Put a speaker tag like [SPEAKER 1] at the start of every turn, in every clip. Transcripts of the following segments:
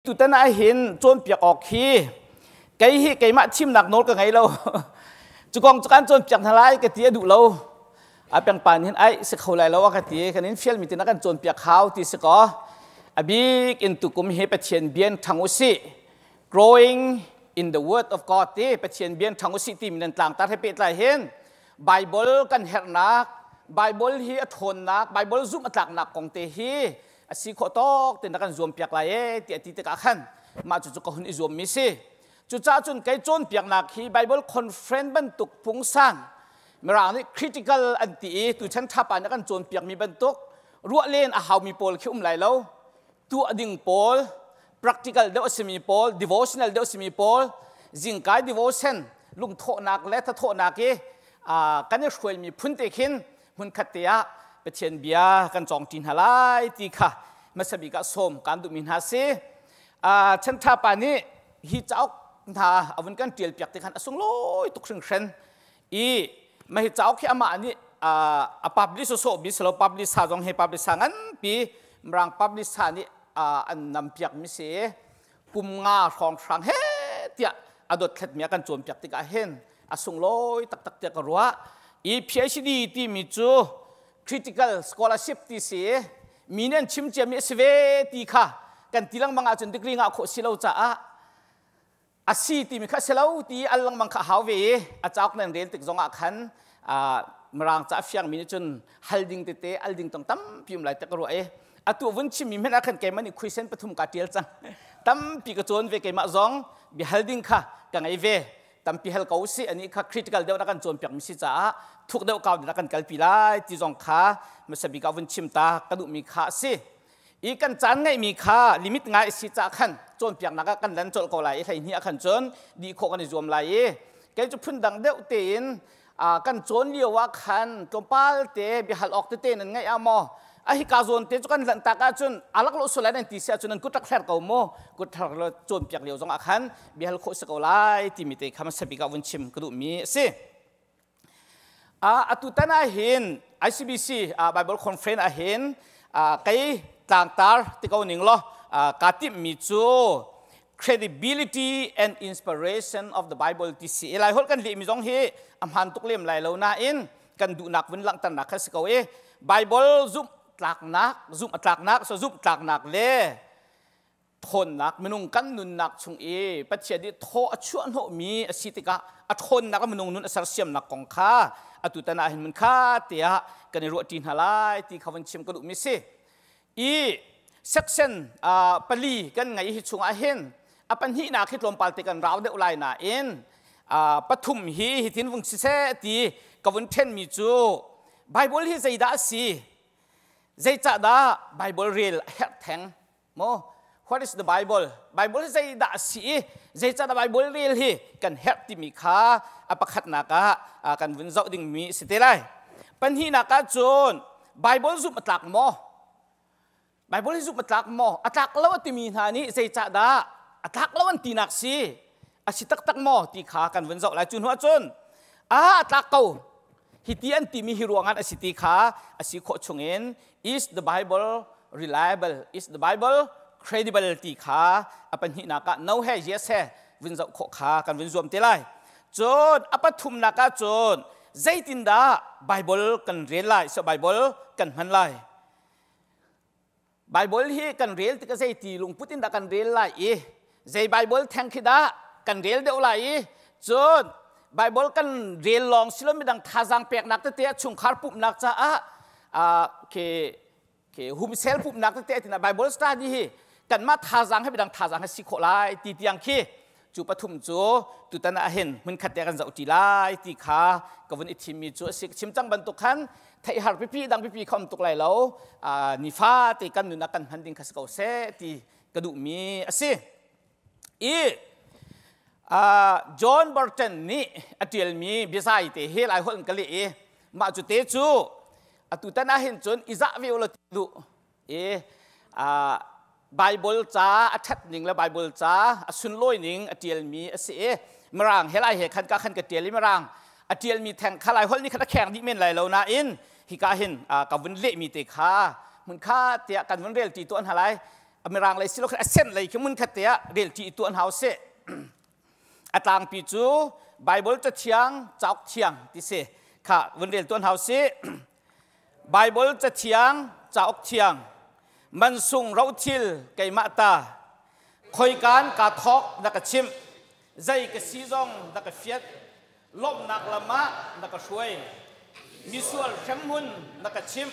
[SPEAKER 1] Tutan ah hin cawnpiak awk hi kei hi keimah thimnak nawl ka ngei lo. Cu kong cu kan cawnpiak hna lai ka ti a duh lo. A pengpa nih hin ai si kho lai lo a ka ti. Kan in fialmi tin a kan cawnpiak hau ti si kaw. A bik in tukum hi Pathian bian ṭhang usih. Growing in the word of God ti Pathian bian ṭhang usih timi nan tlangtar he pehtlai hin Bible kan herhnak, Bible hi a ṭhawnnak, Bible zumh a tlaknak kong te hi a si khawh tawk tein kan zuam piak lai e ti a ti tikah khan mah cucu ka hun i zuam mi si. Cucaah cun kei cawnpiaknak hi Bible conference bantuk pungsan Mirang nih critical an ti i tuchan thapa nih kan cawnpiak mi bantuk ruah len a haumi pawl khi um lai lo. Tuah ding pawl, practical deuh a simi pawl, devotional deuh a simi pawl, zingkai devotion lungthawhnak le thathawhnak i kan i hruaimi phun te khin hmunkhat te ah Pathian bia kan cawng ṭi hna lai ti kha hmasa bik ah sawm kaan duhmi hna si. Chanṭha pa nih hi cauk hna a vun kan ṭial piak ti khan a sunglawi tuk hringhren i mah hi cauk hi amah nih a publish sawh bi silo publish sa zong hi publish sa nganpi Mirang publish sa nih an nam piak mi si kum nga hrawng hrang he tiah a dothlatmi a kan cawnpiak tikah hin a sunglawi taktak tiah ka ruah. I PhD timi cu critical scholarship ti si mi nih an chim ciami a si ve ti kha kan ti lengmang ahcun degree ngah khawh si lo caah a si timi kha si lo ti al lengmang kha hau ve i a cauk nan rel tik zongah khan Mirang ca a fiangmi nih cun hal ding tete al ding tong tampi um lai te ka ruah i atu vun chimmi hmanh ah khan keimah nih khuisen pathum ka tial cang. Tampi ka cawn ve, keimah zong bia hal ding kha ka ngei ve. Tampi hal ko si ani kha critical deuh na kan cawnpiak mi si caah thuk deuh kau na kan kalpi lai ti zong kha hmasa bik ah vun chim ta ka duhmi kha a si. I kan caan ngeihmi kha limit ngai si ca khan cawnpiaknak ah kan lan colh ko lai i 12 ah khan cun dih khawh kan i zuam lai i kei cu phundang deuh tein kan cawn lio ah khan tlawmpal te biahal awk tete nan ngaih ah maw a hika zawn te cu kan lanh tak ahcun alak lo sulai nan ti si ahcun nan kut rak hler ko mu, kut hler lo cawnpiak lio zong ah khan biahal khawh si ko lai timi te kha hmasa bik ah vun chim ka duhmi a si. Atu tan ah hin ICBC Bible Conference ah hin kei tlangtar ti ko ning law kaa timhmi cu credibility and inspiration of the Bible ti si. Lai holh kan lehmi zong hi a hmaan tuk lem lai lo nain kan duhnak vun langhternak kha si ko i Bible zumh tlaknak, zumh a tlaknak, so zumh tlaknak le thawnnak minung kan nunnak chung i Pathian nih thaw a chuah hnawhmi a si tikah a ṭhawnnak a minung nun a sersiamnak kong kha atu tan ah hin mun kha tiah kan i ruahṭi hna lai ti kha vun chim ka duhmi si. I section pali kan ngei hi chungah hin a pahnihnak hi tlawmpal te kan rau deuh lai nain pathum hi hitin vung siseh ti ka vun ṭhenmi cu Bible hi zeidah a si, zeicahdah Bible rel a herh theng maw? What is the Bible? Bible hi zeidah a si i zeicahdah Bible rel hi kan herh timi kha a pakhatnak ah kan vun zoh dingmi a si te lai. Pahnihnak ah cun Bible zumh a tlak maw? Bible hi zumh a tlak maw? A tlak lo a timi hna nih zeicahdah a tlak lo an tinak si? A si taktak maw ti kha kan vun zoh lai. Cu hnu ahcun a tlak ko. Hi ti an timi hi ruangah a si ti kha a si khawh chungin is the Bible reliable? Is the Bible credible ti kha a pahnihnak ah no he yes he vun zoh khawh kha kan vun zuam te lai. Cun a pathumnak ah cun zeitindah Bible kan rel lai, so Bible kan hman lai. Bible hi kan rel tikah zeiti lungput in dah kan rel lai i zei Bible theng khi dah kan rel deuh lai i cun Bible kan rel lawng si lo midang thazaang peknak tete ah chungkhar pumhnak caah ke ke humsel pumhnak tete tina Bible study hi kanmah thazaang he midang thazaang he si khawh lai ti tiang khi cu pathum cu tutan ah hin hmunkhat te kan zoh ṭi lai ti kha ka vun i thimmi cu a si. Chim cang bantuk khan theih har pipi dang pipi kha um tuk lai lo, nifa te kan nun ah kan hman ding kha si ko seh ti ka duhmi a si. I John Burton nih a ṭialmi biazai te hi lai holh in ka leh i mah cu te cu atu tan ah hin cun i zah ve u law ti duh i Bible ca a ṭhat ning le Bible ca a sunlawi ning a ṭialmi a si i Mirang he lai he khan ka khan ka ṭial i Mirang a ṭialmi theng kha lai holh nih khan a kheng dih men lai lo nain hika hin ka vun lehmi te kha hmun kha tiah kan vun rel ti tuah hna lai. Mirang lei si lo khan a sen lei khi mun khat te ah rel ṭi tuah hna usih. A tlangpi cu Bible cathiang cauk thiang ti si kha vun rel tuah hna usih. Bible cathiang cauk thiang mansung rothil keimah ta khoikan ka thawk na ka chimh zei ka si zong na ka fiat lawmhnak lam ah na ka hruai misual hremhmun na ka chimh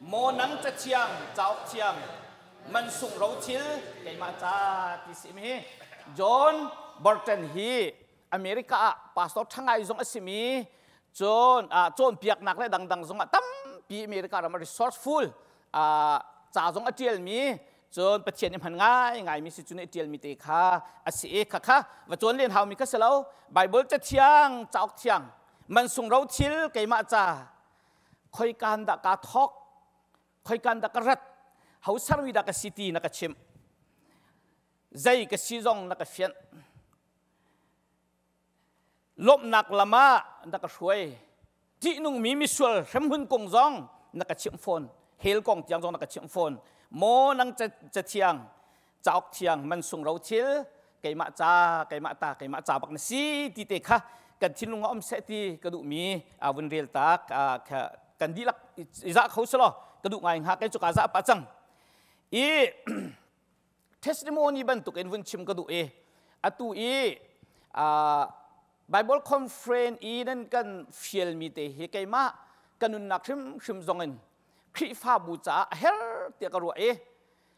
[SPEAKER 1] Maw nang cathiang cauk thiang mansung rothil keimah ca ti si mi John Burton hi America ah pastor ṭha ngai zong a simi cun cawnpiaknak le dangdang zong ah tampi America ram ah resourceful ca zong a ṭialmi cun Pathian i hman ngai ngaimi si cu nih ṭialmi te kha a si i khakha va cawn len haumi kha si lo. Bible cathiang cauk thiang mansung rothil keimah ca khoikan dah kaa thawk, khoikan dah ka rat, ho sermi dah ka si ti na ka chimh, zei ka si zong na ka fianh, lawmhnak lam ah na ka hruai, ṭihnungmi misual hremhmun kong zong na ka chimh fawn, hell kong tiang zong na ka chimh fawn. Maw nang cathiang cauk thiang mansung ro thil keimah ca, keimah ta, keimah ca bak na si ti te kha kan thinlung ah um seh ti ka duhmi vun rel tak kan dihlak i zah kho selaw ka duh ngai hnga. Kei cu ka zah pah cang i testimony bantuk in vun chim ka duh i atu i Bible conference i nan kan fialmi te hi keimah ka nunnak hrimhrim zong in Khrihfabu caah a her tiah ka ruah i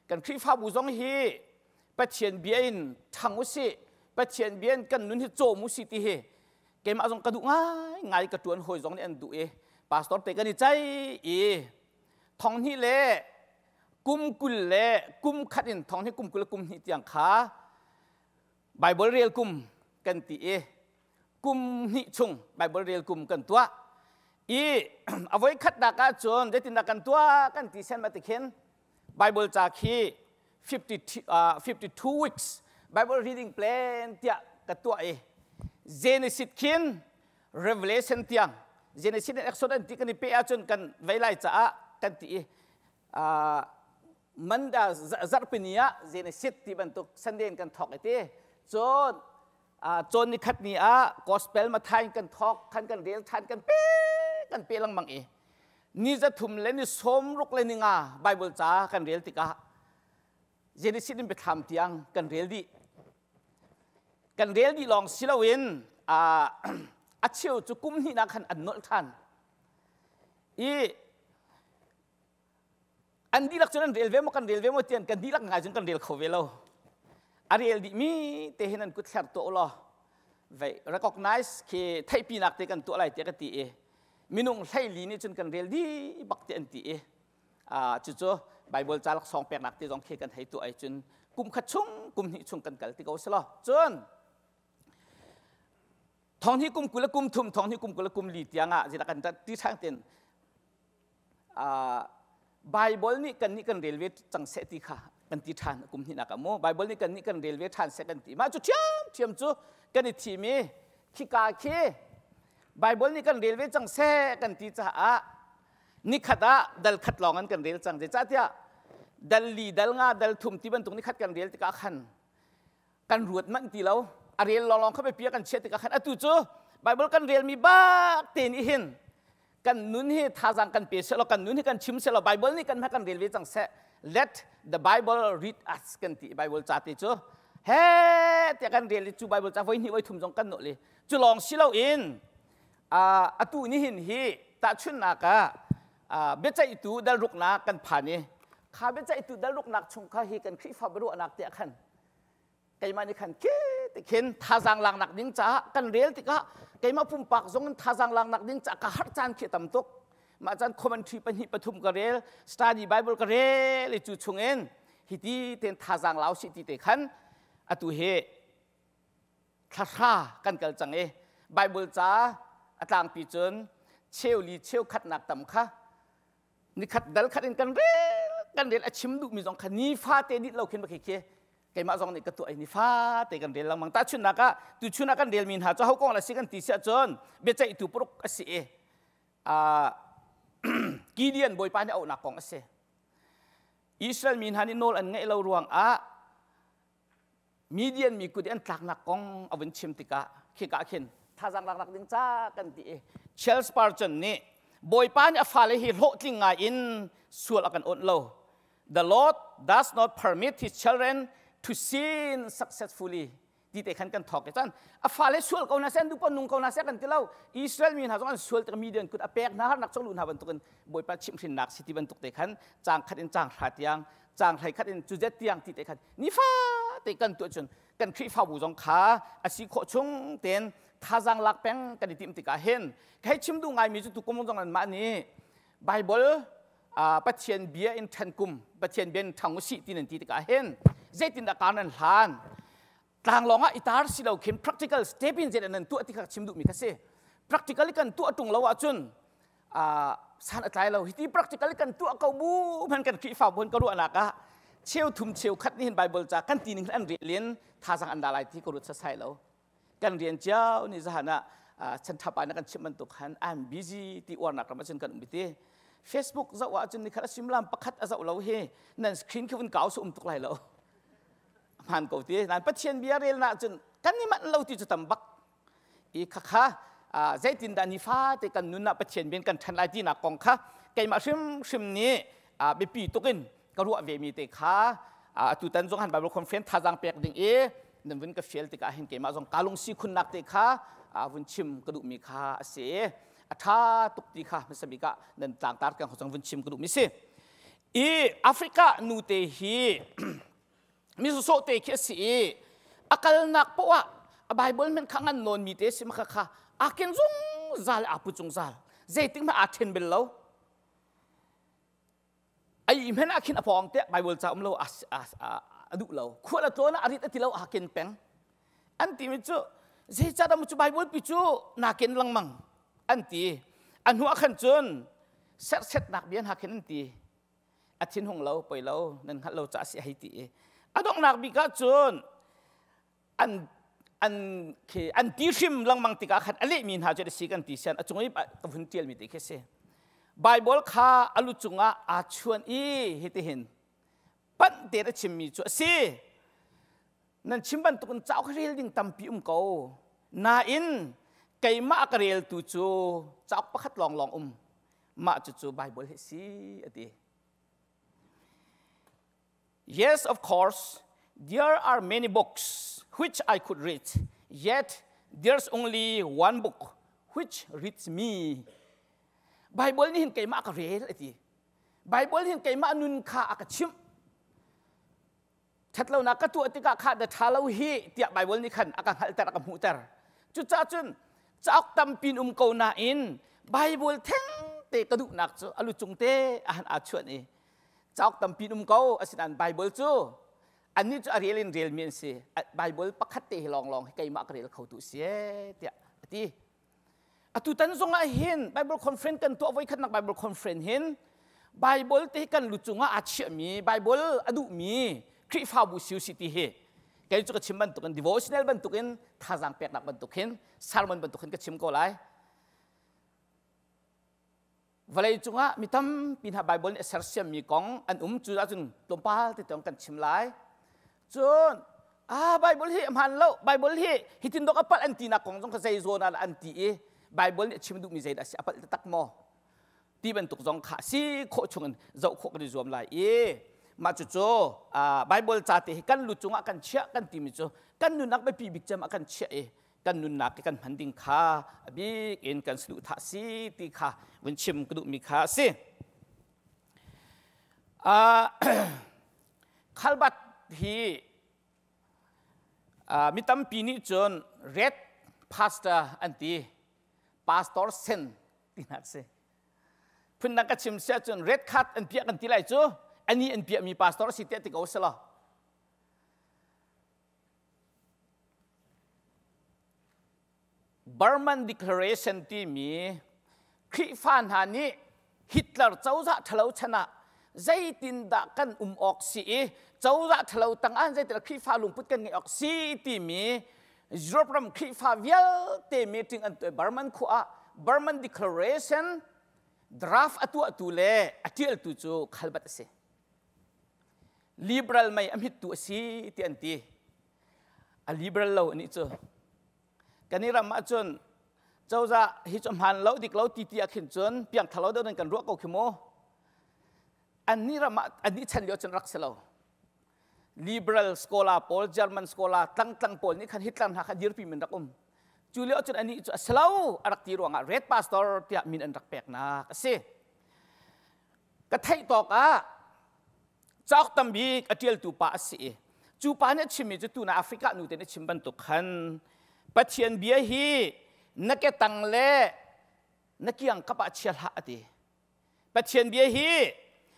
[SPEAKER 1] kan Khrihfabu zong hi Pathian bia in ṭhang usih, Pathian bia in kan nun hi cawm usih ti hi keimah zong ka duh ngai ngai, ka ṭuan hawi zong nih an duh i pastor te kan i cai i thong hnih le kum 20 le kum khat in thong hnih kum 20 le kum hnih tiang kha Bible rel kum kan ti i kum hnih chung Bible rel kum kan tuah i a voi khatnak ahcun zeitindah kan tuah kan ti sen ma ti khin Bible ca khi 50, 52 weeks Bible reading plan tiah ka tuah i Genesis khin Revelation tiang, Genesis and Exodus ti kan i pe ahcun kan vei lai caah kan ti i Manda zarhpini ah Genesis ti bantuk Sunday in kan thawk i ti cun cawn ni khat ni ah Gospel Matthai kan thawk khan kan rel than, kan pe kan pe lengmang i ni 3 le ni 65 le ni nga Bible ca kan rel tikah Genesis in Biathlam tiang kan rel dih. Kan rel dih lawng si loin a cheu cu kum hnihnak khan an nolh than i an dihlak cun an rel ve maw, kan rel ve maw tian kan dihlak ngai cun kan rel kho ve lo. A rel dih mi te hin an kut thler tuah law vei recognize khi theihpinak te kan tuah lai tiah ka ti i minung 14 nih cun kan rel dih bak ti an ti i cucu Bible ca laksawng peknak te zong khi kan hei tuah ai. Cun kum khat chung, kum hnih chung kan kal ti ko selaw cun thong hnih kum 20 le kum thum, thong hnih kum 20 le kum li tiang ah zeidah kan ti ṭhang tin Bible nih kan nih kan rel ve cang seh ti kha kan ti ṭhan. Kum hnihnak ah mu Bible nih kan nih kan rel ve ṭhan seh kan ti. Mah cu ṭhiamṭhiam cu kan i thim i khika khi Bible nih kan rel ve cang seh kan ti caah nikhat ah dal khat lawng an kan rel cang. Zeicahtiah dal li, dal nga, dal thum ti bantuk nikhat kan rel tikah khan kan ruat manh ti lo. A rel lawnglawng kha biapi kan chiah tikah khan atu cu Bible kan relmi bak te nih hin kan nun hi thazaang kan pe seh law, kan nun hi kan chim seh law, Bible nih kan kan rel ve cang seh, let the Bible read us kan ti. Bible ca te cu he tiah kan rel i cu Bible ca voi hnih voi thum zong kan nawh li. Cu lawng si loin atu ni hin hi tahchunhnak ah biaceihtu dal ruknak kan phan i kha biaceihtu dal ruknak chung kha hi kan Khrihfa biaruahnak tiah khan keimah nih khan khi ti khin thazaang laknak ding caah kan rel tikah keimah pumpak zong in thazaang laknak ding caah ka harh caan khi tam tuk. Mah caan commentary pahnih pathum ka rel, study Bible ka rel i cu chungin hi ti ten thazaang lau si ti te khan atu hi thlahra kan kal cang i Bible ca a tlangpi cun cheu li cheu khatnak tam kha nikhat dal khat in kan rel kan rel. A chim duhmi zong kha nifate dit lo khin khi khi keimah zong nih ka tuah i nifate kan rel lengmang. Tahchunhnak ah tuchun ah kan relmi hna cu ho kong la si kan ti si ahcun biaceihtu paruk a si i Gideon Bawipa nih auhnak kong a si. Israel mi hna nih nawl an ngaih lo ruangah Midian mi kut i an tlaknak kong a vun chim tikah khika khin thazaang lak ding ca kan ti i Charles Spurgeon nih Bawipa nih a fale hi hlawhtling ngai in sual a kan awnh lo. The Lord does not permit his children to sin successfully. Ti te khan kan thawk i cun a fale sual ko hna seh an duh nung ko hna seh kan ti lo. Israel mi hna zong an sual tik Midian kut a pek hna harnak chong lu hna bantukin Bawipa chimhhrinnak si ti bantuk te khan caang khat in caang hra tiang caang hlei khat in cuzet tiang ti te khan nifate kan tuah cun kan Khrihfabu zong kha a si khawh chung tein thazaang lak peng kan i timh tikah hin hei chim duh ngaimi cu tukum zong anmah nih Bible Pathian bia in ṭhan kum Pathian bia in ṭhang usih ti nan ti tikah hin zeitindah kar nan hlan tlanglawng ah i tar si lo khin practical step in zeidah nan tuah ti kha chim duhmi kha si. Practical kan tuah ṭung lo ahcun san a tlai lo. Hiti practical kan tuah ko bu hman kan Khrihfabu kan ruahnak ah cheu thum cheu khat nih hin Bible ca kan ti ning an rel in thazang an da lai ti ka ruat sasai lo. Kan rian cio ni zahan ah chan thapa na kan chimh bantuk khan I'm busy ti uarnak ram ahcun kan um ti. Facebook zoh ahcun nikhat a simlam pakhat a zoh lo hi nan screen khi vun kau su um tuk lai lo. Hmaan ko ti. Nain Pathian bia rel na cun kan i manh lo ti cu tam bak. I khakha zeitindah nifate kan nun ah Pathian bian kan ṭhan lai tinak kong kha keimah hrimhrim nih biapi tukin ka ruah ve mi te kha atutan zong han Bible conference thazaang pek ding i nan vun ka fial tikah hin keimah zong ka lungsi khunnak te kha vun chim ka duhmi kha a si. A ṭha tuk ti kha hmasa bik ah nan tlangtar kan zong vun chim ka duhmi si. I Africa nu te hi mi sawsawh te khi a si i a kalnak poah ah a Bible men kha ngan nawn mi te si ma kha kha aa ken zungzal aa put zungzal. Zeitik hmanh aa then bel lo. Ai hmen ah khin a pawng te Bible ca um lo a duh lo. Khual a tlawn ah a rit a ti lo aa ken peng. An ti mi cu zeicahdah mu cu Bible pi cu naa ken lengmang an ti. A hnu ah khan cun serhsetnak bia hna khin an ti. A thinhung lo poi lo nan hngalh lo caah si a hei ti i a donghnak bik ah cun an an khi an ti hrim lengmang tikah khan a lehmi hna cu a si kan ti sian a cung i ka vun tialmi te khi si. Bible kha a lu cungah aa chuan i hitihin panh tein a chimmi cu a si. Nan chim bantukin cauk rel ding tampi um ko nain keimah ka reltu cu cauk pakhat lawnglawng um. Mah cucu Bible hi si a ti. Yes, of course, there are many books which I could read, yet there's only one book which reads me. Bible nih hin keimah ka rel a ti. Bible hin keimah nun kha a ka chimh. Ṭhatlonak ka tuah tikah kha na ṭha lo hi tiah Baibal nih khan a ka hngalhter a ka hmuhter. Cucaah cun cauk tampi in um ko nain Baibal thengte ka duhnak cu a lu cung te ah han aa chuan i cauk tampi in um ko asinain Baibal cu annih cu a rel in relmi an si. Baibal pakhat te hi lawnglawng hi keimah ka rel kho tu si ee tiah a ti. Atutan zong ah hin Bible conference kan tuah voikhatnak Bible conference hin Bible te kan lu cungah aa chiahmi Bible a duhmi Khrihfabu siu si ti hi kei cu ka chim bantukin devotional bantukin thazaang peknak bantuk hin sermon bantuk hin ka chim ko lai. Vawlei cungah mi tampi hna Bible nih a sersiammi kong an um cu ahcun tlawmpal te tiang kan chim lai. Cun ah Bible hi a hmaan lo, Bible hi hitin dok a palh an tinak kong zong kha zei zawn ah an ti i Bible nih a chim duhmi zeidah a si a palh taktak maw ti bantuk zong kha si khawh chungin zoh khawh kan i zuam lai i mah cucu Bible ca te hi kan lu cungah kan chiah kan timi cu kan nunnak biapi bik cem ah kan chiah i kan nunnak i kan hman ding kha a bik in kan saduhthah si ti kha vun chim ka duhmi kha a si. Khalbat hi mi tampi nih cun red pastor an ti. Pastor sen tinak si. Phundang ka chim si ahcun red card an piah kan ti lai cu ani an piahmi pastor si tiah ti ko selaw. Burman Declaration timi Khrihfa hna nih Hitler cozah ṭhalo chan ah zeitindah kan um awk si i cozah ṭhalo tangah zeitindah Khrihfa lungput kan ngeih awk si timi Europe ram Khrihfa vialte meeting an tuah Burman khua ah Burman Declaration draft a tuahtu le a ṭialtu cu Khalbat a si. Liberal mei a hmittu a si ti an ti. A liberal lo anih cu. Kan i ram ahcun cozah hi cu hmaan lo dik lo ti ti ah khin cun piangthar lo deuh in kan ruah ko khi mu. Annih ram ah annih chan lio cun rak si lo. Liberal scholar pawl, German scholar tlangtlang pawl nih khan Hitler hna kha dirpi min rak um. Cu lio cun anih cu a si lo a rak ti ruangah Red Pastor tiah min an rak peknak a si. Ka theih tawk ah cauk tambik a ṭialtu pa a si i cu pa nih a chimmi cu tuna Africa nu te nih a chim bantuk khan Pathian bia hi na ke tang le na kiang kap ah chia hlah a ti. Pathian bia hi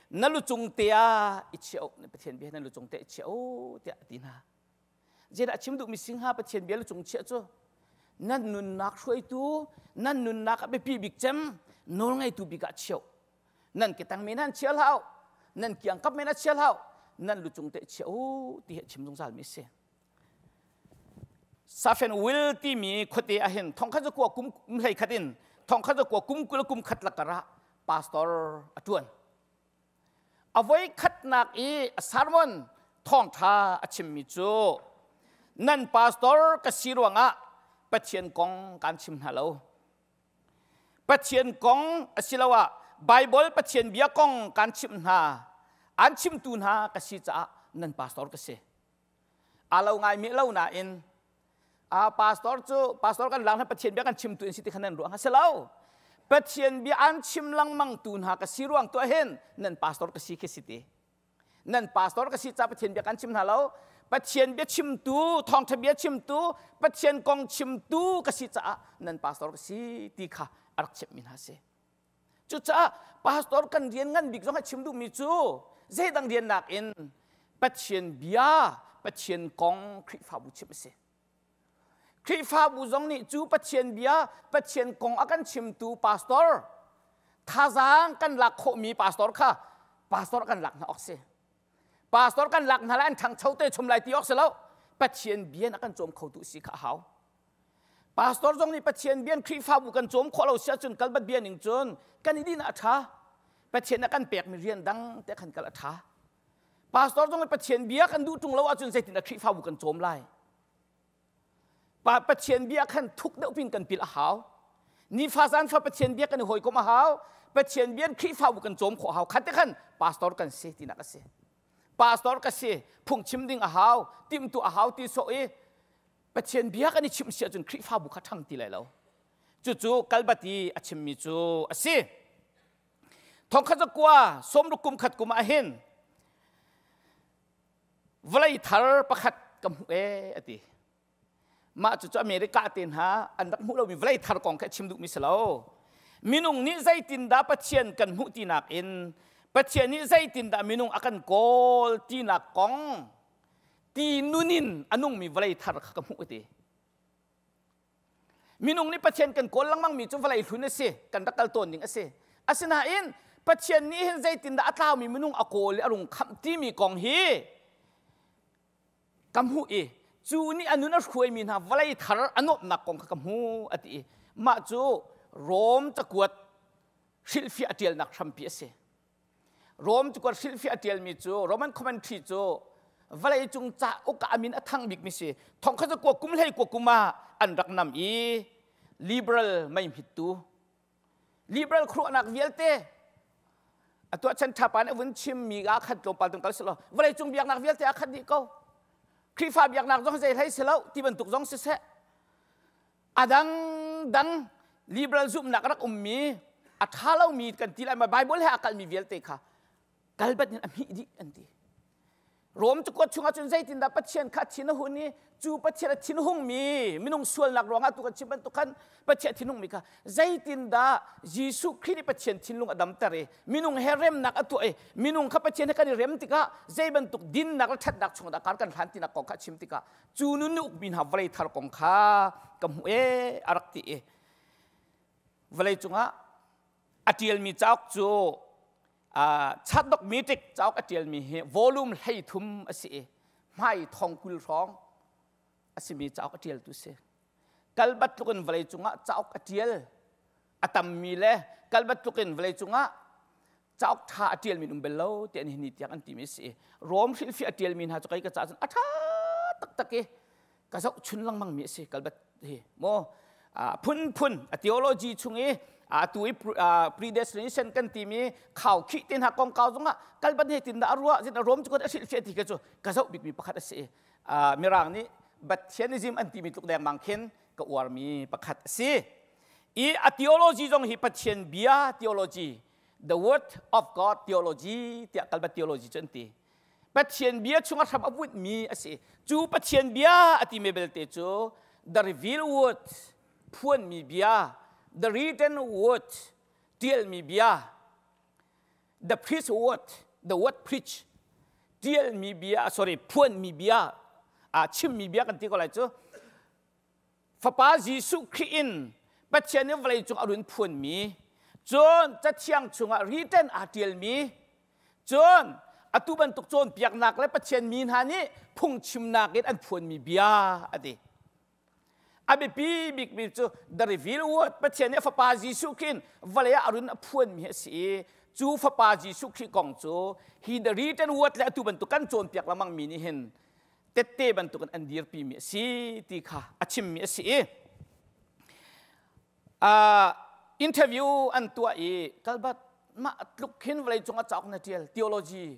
[SPEAKER 1] na lucung te ah i chia Pathian bia na lucung te i chia u tiah a ti hna. Zeidah chim duhmi si hnga Pathian bia lucung chiah cu nan nunnak hruaitu nan nunnak a biapi bik cem nawlngeitu bik ah chiah nan ketang men an chia hlah nan kiangkap men a chia hlah nan lucung te chia u ti hi chim zungzal mi si Safen Will timi khuate ahhin thongkhat zakua kum hlei khat in thongkhat zakua kum 20 kum khat lakar ah pastor a tuan a voi khatnak i a sermon thawngtha a chimmi cu nan pastor ka si ruangah Pathian kong kan chim hna lo Pathian kong asiloah Baibal Pathian bia kong kan chimh hna an chimtu hna ka si caah nan pastor ka si aa lo ngai mi lo nain a pastor cu pastor kan lang Pathian bia kan chimtu in si ti khan nan ruang a si lo Pathian bia an chim lengmang tu hna ka si ruang tu hin nan pastor ka si khi si ti nan pastor ka si ca Pathian bia kan chim hna lo Pathian bia chimtu thawngtha bia chimtu Pathian kong chimtu ka si caah nan pastor ka si ti kha a rak chimhmi hna si cucaah pastor kan rian ngan bik zong a chim duhmi cu zeidang rian nakin Pathian bia Pathian kong Khrihfabu chim a si Khrihfabu zong nih cu Pathian bia, Pathian kong a kan chimtu pastor, thazaang kan lak khawhmi pastor kha pastor kan lak hna awk si. Pastor kan lak hna lai an ṭhangcho te chum lai ti awk si lo. Pathian bia a kan cawm khotu si kha a hau. Pastor zong nih Pathian bia Khrihfabu kan cawm khawh lo si ahcun kalbat bia ning cun kan i din ah a ṭha. Pathian a kan pekmi rian dang te khan kal a ṭha. Pastor zong nih Pathian bia kan duh ṭung lo ahcun zeitin a Khrihfabu kan cawm lai? Pa Pathian bia khan thuk deuh pin kan pil a hau. Nifa zan fa Pathian bia kan i hawikom a hau. Pathian bia Khrihfabu kan cawm khawh a hau. Khat te khan pastor kan si tinak a si. Pastor ka si, phungchim ding a hau, timtu a hau ti sawh i Pathian bia kan i chimh si ahcun Khrihfabu kha ṭhang ti lai lo. Cucu kalbati a chimmi cu a si. Thongkhat zakua sawmruk kum khat kum ah hin vawlei thar pakhat ka hmuh ee a ti mah cucu America te hna an rak hmuh lomi vawlei thar kong kha chim duhmi si lo minung nih zeitindah Pathian kan hmuh tinak in Pathian nih zeitindah minung a kan kawl tinak kong ti nun in a nungmi vawlei thar kha ka hmuh a ti Minung nih Pathian kan kawl lengmang mi cu vawlei hlun a si, kan rak kal tawn ding a si. Asinain Pathian nih hin zeitindah a tlaumi minung a kawl i a rung khamh timi kong hi ka hmuh i cu nih a nun a hruaimi hna vawlei thar a nuamhnak kong kha ka hmu a ti i mah cu Rom cakuat hrilhfiah a ṭialnak hrampi a si. Rom cakuat hrilhfiah a ṭialmi cu Roman commentary cu vawleicung cauk ah a min a thang bikmi si. Thongkhat cu kua kum hlei kua kum ah an rak nam i liberal mei hmittu liberal khuaruahnak vialte a tuah chan ṭhapa nih a vun chimmi ah khan tlawmpal tung kal si law vawleicung biaknak vialte a khat dih ko. Khrihfa biaknak zong zei hlei si lo ti bantuk zong siseh a dangdang liberal zumhnak rak ummi a ṭha lomi kan ti lai ma Bible he a kalmi vialte kha kalbat in a hmih dih an ti. Rom cakuat chungah cun zeitindah Pathian kha thin a hun i cu Pathian a thinhungmi minung sualnak ruangah tu kan chim bantuk khan Pathian a thinhungmi kha zeitindah Jesuh Khrih nih Pathian thinlung a damter i minung he remnak a tuah i minung kha Pathian he kan i rem tikah zei bantuk dinnak le ṭhatnak chungah dah kar kan hlan tinak kong kha a chim tikah cu nun nih ukmi hna vawlei thar kong kha ka hmuh ee a rak ti i vawlei cungah a ṭialmi cauk cu chatdok metric cauk a ṭialmi hi volume 33 a si i hmai thong 20 hrawng a simi cauk a ṭialtu si kalbat tluk in vawlei cungah cauk a ṭial a tammi le kalbat tluk in vawlei cungah. Cauk ṭha a ṭialmi um bel lo ti an hi tiang an timi a si. Rom hrilhfiah a ṭialmi hna cu kei ka caah cun a ṭha taktak i ka zoh chun lengmang mi a si. Kalbat hi maw phunphun a theology chung i atu i predestination kan timi khaukhih te hna kongkau zongah kalbat he tin dah a ruah zin a Rom cu a hrilhfiah ti kha cu ka zoh bikmi pakhat a si. Mirang nih Bathianism an timi tluk dengmang khin ka uarmi pakhat a si. I a theology zong hi Pathian bia theology, the word of God theology tiah kalbat theology cu an ti. Pathian bia chung a hram a bunh a si. Cu Pathian bia a timi belte cu the revealed word, phuanmi bia, the written word, tialmi bia, the preached word, the word preach, tialmi bia, sorry, phuanmi bia, chimmi bia kan ti ko lai cu. Fapa Jesuh Khrih in Pathian nih vawleicung a run phuanmi, cun Cathiang chungah written aa ṭialmi, cun atu bantuk cawnpiaknak le Pathian mi hna nih phungchimnak in an phuanmi bia a ti. A biapi bikmi cu the revealed word, Pathian nih a Fapa Jesuh Khrih in vawlei ah a run a phuanmi a si i cu Fapa Jesuh Khrih kong cu hi the written word le atu bantuk kan cawnpiak lengmangmi nih hin tette bantukin an dirpimi a si ti kha a chimmi a si i interview an tuah i kalbat mah tluk khin vawlei cung ah cauk na tial, theology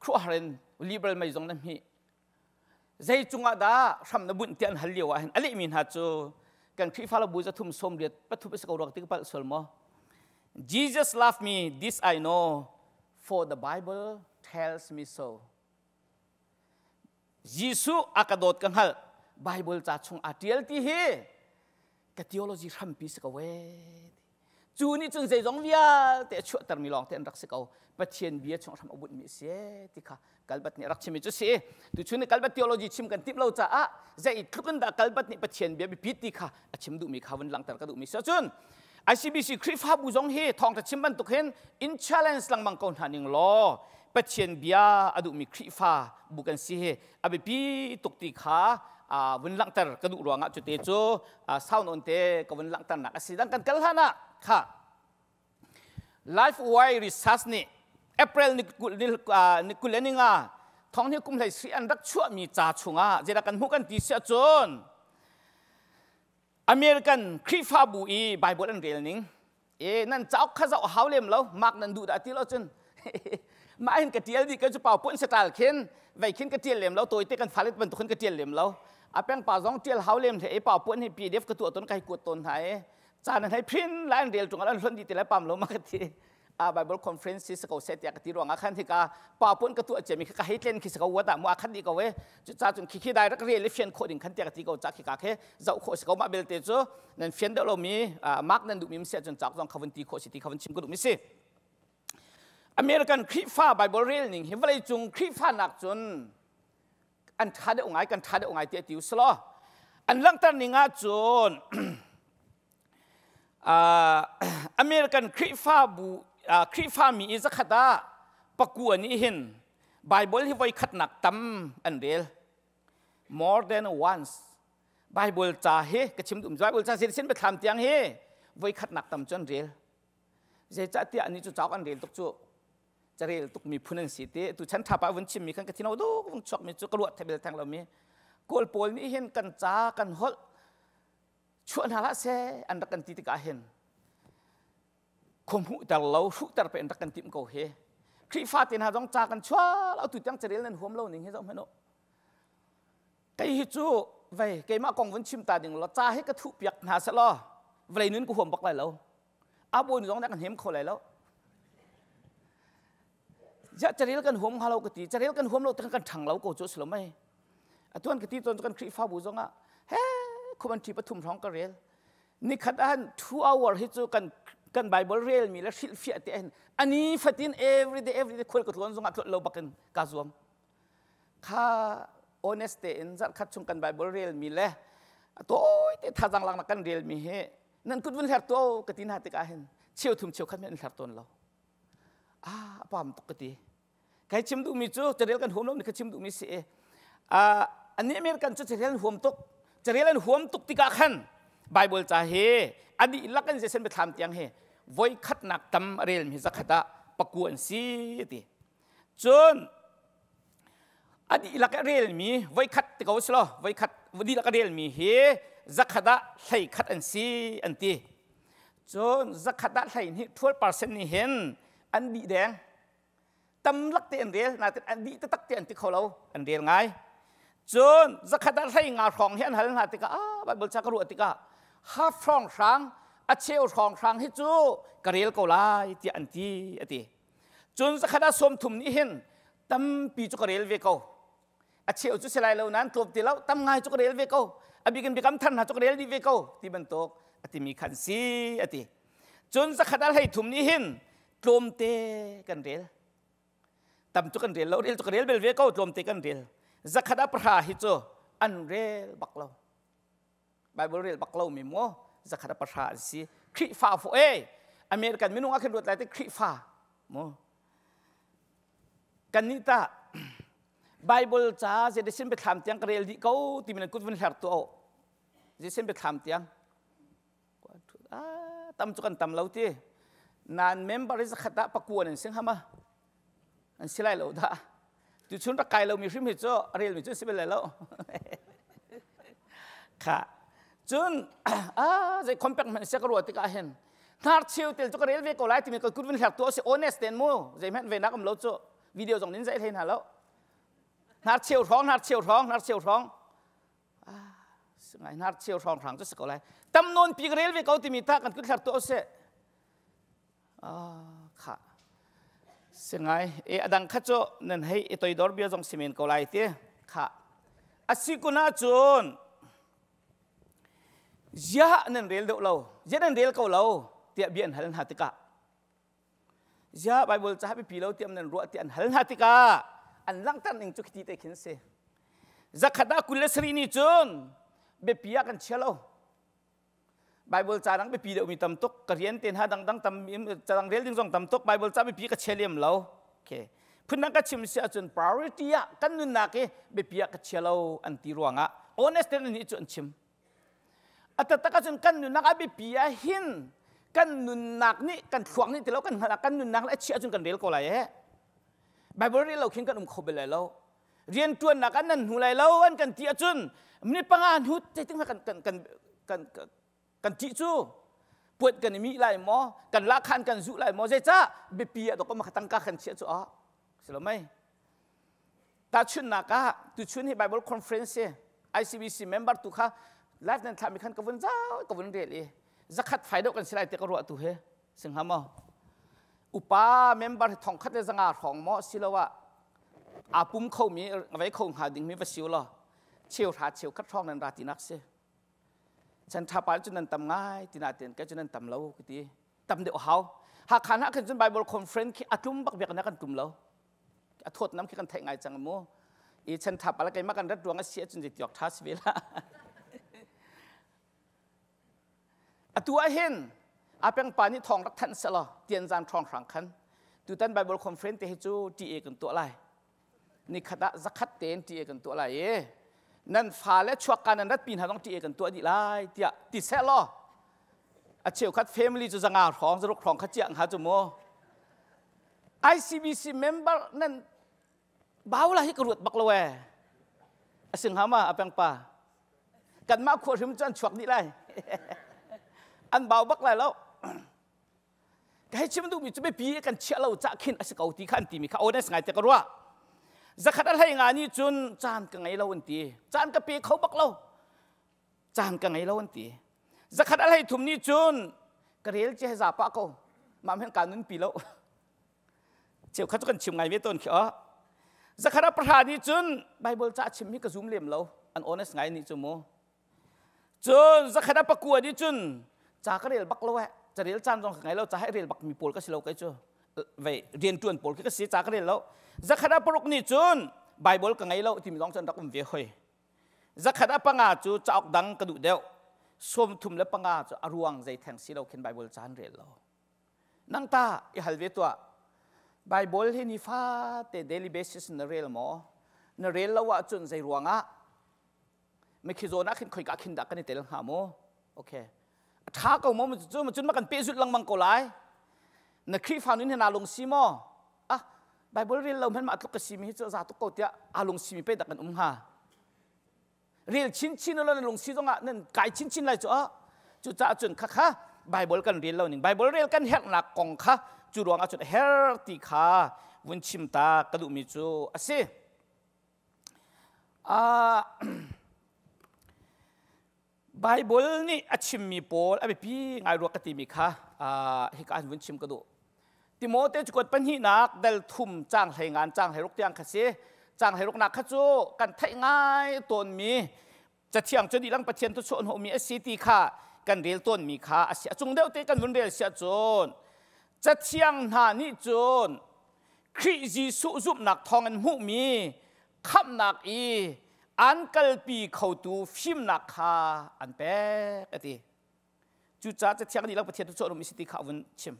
[SPEAKER 1] khuahar in liberal mei zong na hmih, zei cungah dah hram na bunh ti an hal lio ah hin a lehmi hna cu kan Khrihfa bu 383 a si ko ruak ti ka palh sual maw, "Jesus loved me, this I know, for the Bible tells me so." Jesuh a ka dawt ka hngalh, Bible ca chung aa ṭial ti hi ka theology hrampi si ko ee. Cu nih cun zeizong vialte a chuahtermi lawng te an rak si ko. Pathian bia chung hram a bunhmi a si ee ti kha Kalbat nih a rak chimmi cu si. Tuchun nih Kalbat theology chim kan timh lo caah zei tluk in dah Kalbat nih Pathian bia biapit ti kha a chim duhmi kha vun langhter ka duhmi si ahcun ICBC Khrihfabu zong hi thawngṭha chim bantuk hin in challenge lengmang ko hna ning law Pathian bia a duhmi Khrihfa bu kan si hi a biapi tuk ti kha vun langhter ka duh ruangah cute cu sau nawn te ka vun langhternak a si. Dang kan kal hlan ah kha LifeWire Research nih April ni 25 thong hi kum hlei sri an rak chuahmi ca chungah zeidah kan hmuh kan ti si ahcun American Khrihfabu i Bible an rel ning e nan cauk kha zoh hau lem lo, mak nan duh dah ti lo cun mah hin ka tial dih ka cu pau pun satal khin vei khin ka tial lem lo, tawite kan falet bantuk khin ka tial lem lo. A peng pa zong tial hau lem hle e pau pun hi PDF ka tuah ton kai kuat ton hna e caan an hei phin lai an rel tung an hlonh dih ti lai pam lo ma ka ti. A Bible conference si ko se tiah ka ti ruangah khan hika pa pun ka tuah ciami ka hei tlen khi si ko wat ah mu a khat dih ko e. Cu ca cun khi khi dai rak rel i fian khawh ding khan tiah ka ti ko ca khi ka khe zoh khawh si ko. Mah belte cu nan fian deuh lomi mark nan duhmi si ahcun cauk zong kha vun ti khawh si ti kha vun chim ka duhmi si. American Khrihfa Bible rel ning hi vawlei cung Khrihfa nak cun an ṭha deuh ngai, kan ṭha deuh ngai tiah ti usalaw an langhter ning ahcun American Khrihfabu Khrihfami i zakhat ah pakua nih hin Bible hi voi khatnak tam an rel, more than once. Bible ca hi ka chim duh, Bible ca sin biathlam tiang hi voi khatnak tam cu an rel. Zeicahtiah ani cu cauk an rel tuk cu carel tuk miphun an si ti tu chan thapa vun chimmi khan ka thino duk vung chuakmi cu ka ruah thebel theng lomi Kawl pawl nih hin kan ca kan holh chuah hna hlah seh an rak kan ti tikah hin khuahmuhter lo hruhter pe an rak kan timh ko hi. Khrihfa te hna zong ca kan chuah lo tu tiang carel nan huam lo ning hi zoh hmanh u. Kei hi cu vei keimah kong vun chim ta ding lo ca hi ka thuh piak hna seh law vawlei nun ka huam bak lai lo. A bawi zong nih kan hem kho lai lo. Ja carel kan huam hnga lo ka ti. Carel kan huam lo te kan ṭhang lo ko cu si lo mei. Atuan ka ti tawn kan Khrihfabu zong ah he khuman ṭhi pathum hrawng ka rel. Nikhat ah 2 hour hi cu kan Bible rel mi le hrilhfiah te hin ani fatin every day, every day khual ka tlawn zong ah tlawt lo bakin ka zuam. Kha honest te in zarh khat chung kan Bible rel mi le tawi te thazang laknak kan rel mi hi nan kut vun hler to ka ti hna tikah hin cheu thum cheu khat men an hler tawn lo. Ah, pam tuk ka ti. Kai chim duhmi cu carel kan huam lo ni ka chim duhmi si. Ani American cu carel an huam tuk. Carel an huam tuk tikah khan Bible ca hi a dihlak in zeisen biathlam tiang hi voi khatnak tam a rel mi zakhat ah paku an si ti. Cun a dihlak a relmi voikhat ti ko si law voikhat dihlak a relmi hi zakhat ah 11 an si an ti. Cun zakhat ah 12 12% nih hin an dih deng. Tam lak te an rel nain an dih taktak te an ti kho lo an rel ngai. Cun zakhat ah 15 hrawng hi an hal hna tikah ah Bible ca ka ruah tikah half hrawng hrang a cheu hrawng hrang hi cu ka rel ko lai tiah an ti a ti. Cun zakhat ah 30 nih hin tampi cu ka rel ve ko. A cheu cu si lai lo nain tlawm ti lo tam ngai cu ka rel ve ko. A bikin biakam thar hna cu ka rel dih ve ko ti bantuk a timi khan si a ti. Cun zakhat ah 33 nih hin tlawmte kan rel. Tam cu kan rel lo, rel cu ka rel bel ve ko, tlawmte kan rel. Zakhat ah 10 hi cu an rel bak lo. Bible rel bak lo mi mu zakhat ah 10 an si. Khrihfa fu e American minung ah khin ruat lai te Khrihfa mu. Kan nih ta Bible ca zedesin biathlam tiang ka rel dih ko ti min kut vun hler tu o. Zedesin biathlam tiang tam cu kan tam lo ti. Nan member i zakhat ah pakua nan sing hama. An si lai lo dah. Tu chun rak kai lomi hrim hi cu a relmi cu si bel lai lo. Kha. Cun ah zei compact hmanh sia ka ruah tikah hin hnar cheu tel cu ka rel ve ko lai timi ka kut vun hler tu si honest ten mu zei hmanh ve nak um lo cu video zong nin zai hlei hna lo hnar cheu hrawng hnar cheu hrawng hnar cheu hrawng ngai hnar cheu hrawng hrang cu si ko lai tam nawn pi ka rel ve ko timi ta kan kut hler tu si kha si ngai e adang kha cu nan hei i toidor bia zong si men ko lai ti kha asi kun ahcun ziah nan rel deuh lo ziah nan rel ko lo tiah bia an hal hna tikah ziah Bible ca biapi lo tiah nan ruah tiah an hal hna tikah an langhter ning cu khiti te khin si zakhat ah 27 nih cun biapi ah kan chia lo Bible ca dang biapi deuhmi tam tuk ka rian te hna dangdang tam ca dang rel ding zong tam tuk Bible ca biapi ka chia lem lo okay phundang ka chim si ahcun priority ah kan nunnak hi biapi ah ka chia lo an ti ruangah honest tein nih cu an chim a taktak ahcun kan nunnak a biapi ah hin kan nunnak nih kan thluak nih ti lo kan hngalh kan nunnak le a chia ahcun kan rel ko lai eh Bible rel lo khin kan um kho bel lai lo rianṭuannak ah nan hnu lai lo an kan ti ahcun minute 5 hnu zeitin kan kan kan kan kan ṭih cu puat kan i mih lai maw kan lahkhan kan zuh lai maw zeicah biapi ah dok ma tangka kan chiah cu ah si lo mei tahchunhnak ah tuchun hi Bible conference hi ICBC member tu kha live nan thlahmi khan ka vun zau ka vun rel i zakhat fai deuh kan si lai ti ka ruah tu hi singha maw upa member 1100 hrawng maw siloah aa pum khomi vei kho hnga dingmi va si law cheu hra cheu khat hrawng nan ra tinak si chan tha pa cu nan tam ngai tina ten ka cu nan tam lo ka ti tam deuh hau Hakha hna khan cun Bible conference khi a tlum bak biak na kan tlum lo a thawt nam khi kan theih ngai cang mu i chan tha pa la keimah kan rat ruang a si ahcun zei tiok tha si ve la Atu ah hin Apeng pa nih thawng rak thanh selaw Tianzan ṭhawng hrang khan tutan Bible conference te hi cu TA kan tuah lai. Nikhat ah zakhat tein TA kan tuah lai i nan fale chuakka nan rat pi hna zong TA kan tuah dih lai tiah ti seh law a cheukhat family cu 500 hrawng 600 hrawng kha ciah hnga cu mu. ICBC member nan Baula hi ka ruat bak lo ee. A si hnga ma apeng pa? Kanmah khua hrim cu an chuak dih lai. An bau bak lai lo. Ka hei chim duhmi cu biapi kan chiah lo cah khin a si ko ti kha an timi kha honest ngai te ka ruah. Zakhat a 15 nih cun caan ka ngei lo an ti. Caan ka pe kho bak lo. Caan ka ngei lo an ti. Zakhat a 33 nih cun ka rel ci he za pah ko. Mah hen ka nun pi lo. Cheukhat cu kan chim ngai ve tawn khi aw. Zakhat 10 nih cun Bible ca chim hi ka zum lem lo. An honest ngai nih cu mu. Cun zakhat 9 nih cun ca ka rel bak lo eh. Ca rel caan zong ka ngei lo. Ca hai rel bak mi pawl ka si lo kai cu. Vei rian tuan pawl khi ka si ca ka rel lo. Zakhat 6 nih cun Bible ka ngei lo timi zong cu an rak um ve hoi. Zakhat 5 cu cauk dang ka duh deuh. 35 cu a ruang zei theng si lo khin Bible ca an rel lo. Nang ta i hal ve tuah. Bible hi nifate daily basis na rel maw? Na rel lo ahcun zei ruangah? Mikhi zawn ah khin khoika khin dah kan i tel hnga mu? Okay. A ṭha ko maw cun ma kan pehzulh lengmang ko lai. Na Khrihfa nun hi naa lungsi maw? Ah, Bible rel lo hmanh mah tluk ka simi hi cu za tuk ko tiah aa lungsimi pe dak kan um hnga. Rel chinchin lo na lungsi zongah nan kai chinchin lai cu ah. Cucaah cun khakha Bible kan rel lo ning Bible rel kan herhnak kong kha cu ruangah cun a her ti kha vun chim ta ka duhmi cu a si. Bible nih a chimmi pawl a biapi ngai rua ka timi kha hika an vun chim ka duh. Timote cakuat pahnihnak dal thum cang hlei ngan cang hlei ruk tiang kha si. Cang hlei ruknak kha cu kan theih ngai tawnmi cathiang cu dilang Pathian tu chuah hnawhmi a si ti kha kan rel tawnmi kha a si. A cung deuh te kan vun rel siah cun cathiang hna nih cun Khrih Jesuh zumhnak thawng in hmuhmi khamhnak i an kalpi khotu fimnak kha an pek a ti. Cucaah Cathiang nih Pathian cu um si ti kha a vun chim.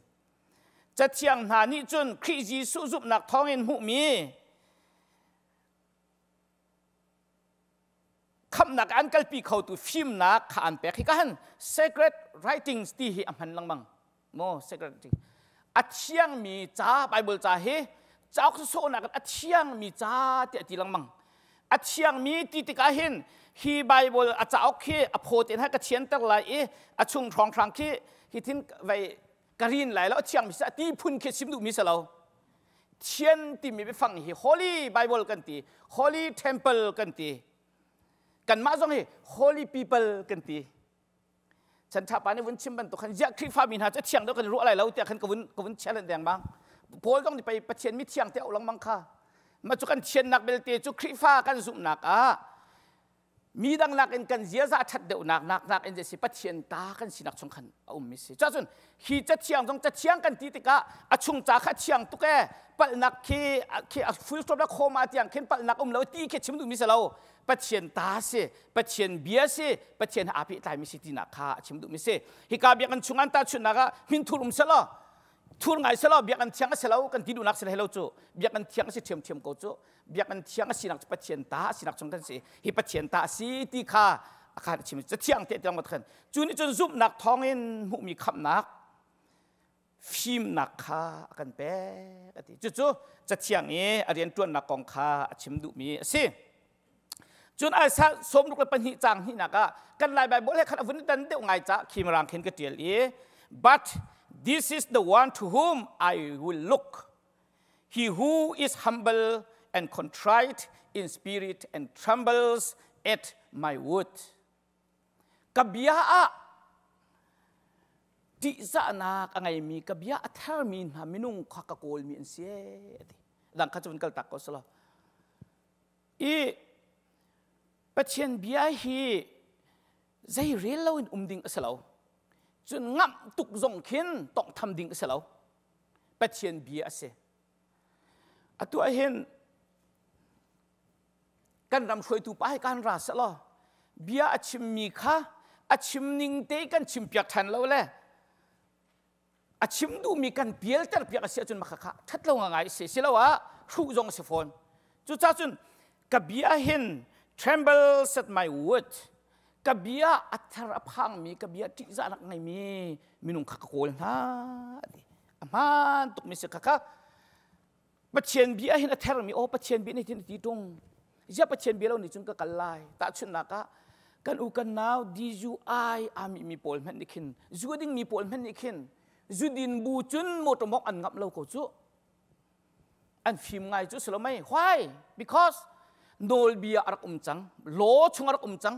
[SPEAKER 1] Cathiang hna nih cun Khrih Jesuh zumhnak thawngin hmuhmi khamhnak an kalpi khotu fimnak kha an pek. Hi ka han sacred writings ti hi a hman lengmang. Maw sacred writing. A thiangmi ca Bible ca hi cauk sawhnak in a thiangmi ca tiah a ti lengmang. A thiangmi ti tikah hin hi Bible a cauk khi a phaw tein ha ka thianter lai i a chung hrawnghrang khi hi thin vai ka rin lai lo a thiangmi sa ti phun khi chim duhmi si lo. Thian timi biafang hi Holy Bible kan ti, Holy Temple kan ti. Kanmah zong hi Holy People kan ti. Chan ṭha pa nih vun chim bantuk khan ziah Khrihfa mi hna cu thiang deuh kan i ruah lai lo tiah khan ka vun ka vun challenge dengmang. Paul zong nih pei Pathian mi thiang te auh lengmang kha. Mah cu kan thiannak belte cu Khrihfa kan zumhnak ah mi dang nakin kan ziaza ṭhat deuhnak nak nakin si Pathian ta kan sinak chung khan a ummi si. Cun hi cathiang zong cathiang kan ti tikah a chung ca kha thiang tuk e palhnak khi khi a full stop la khoma tiang khin palhnak um lo ti khi chim duhmi si lo. Pathian ta si, Pathian bia si, Pathian aa pehtlaimi si tinak kha a chim duhmi si. Hika biakinn chung an tahchunhnak ah hmin thur um selaw thur ngai selaw biakinn thiang a si lo kan ti duhnak si lo cu biakinn thiang a si ṭhiamṭhiam ko cu biakinn thiang a sinak cu Pathian ta a sinak chung kan si hi Pathian ta a si ti kha a khan a chim cathiang te tiang khan cu nih cun zumhnak thawngin hmuhmi khamhnak fimnak kha a kan pek a ti cucu cathiang i a rianṭuannak kong kha a chim duhmi a si cun Isaiah 62 caang hnihnak ah kan Lai Bible he khan a vun dan deuh ngai ca khi mirang khin ka ṭial i but this is the one to whom I will look he who is humble and contrite in spirit and trembles at my word ka bia ah ṭihzahnak a ngeimi ka bia a thermi hna minung kha ka kawlmi an si a ti dang kha cun kal tak ko selaw i Pathian bia hi zei rel loin um ding a si lo cun ngamh tuk zong khin tawnghtham ding a si lo Pathian bia a si atu ah hin kan ram hruaitu pa hi kan ra selaw bia a chimmi kha a chim ning te kan chim piak ṭhan lo le a chim duhmi kan pialter piak a si ahcun mah kha ṭhat lo ngai si siloah hruh zong a si fawn cucaah cun ka bia hin tremble set my word ka bia a ther a phangmi ka bia ṭihzahnak ngeimi minung kha ka kawl hna ti a hmaan tukmi si kha kha Pathian bia hin a thermi aw Pathian bia nih hin a ti ṭung ziah Pathian bia lo nih cun ka kal lai tahchunhnak ah kan u kan nau DUI aa mi pawl hmanh nih khin zu ding mi pawl hmanh nih khin zu din bu cun motor mok an ngamh lo ko cu an fim ngai cu si lo mei why because nawlbia a rak um cang law chung a rak um cang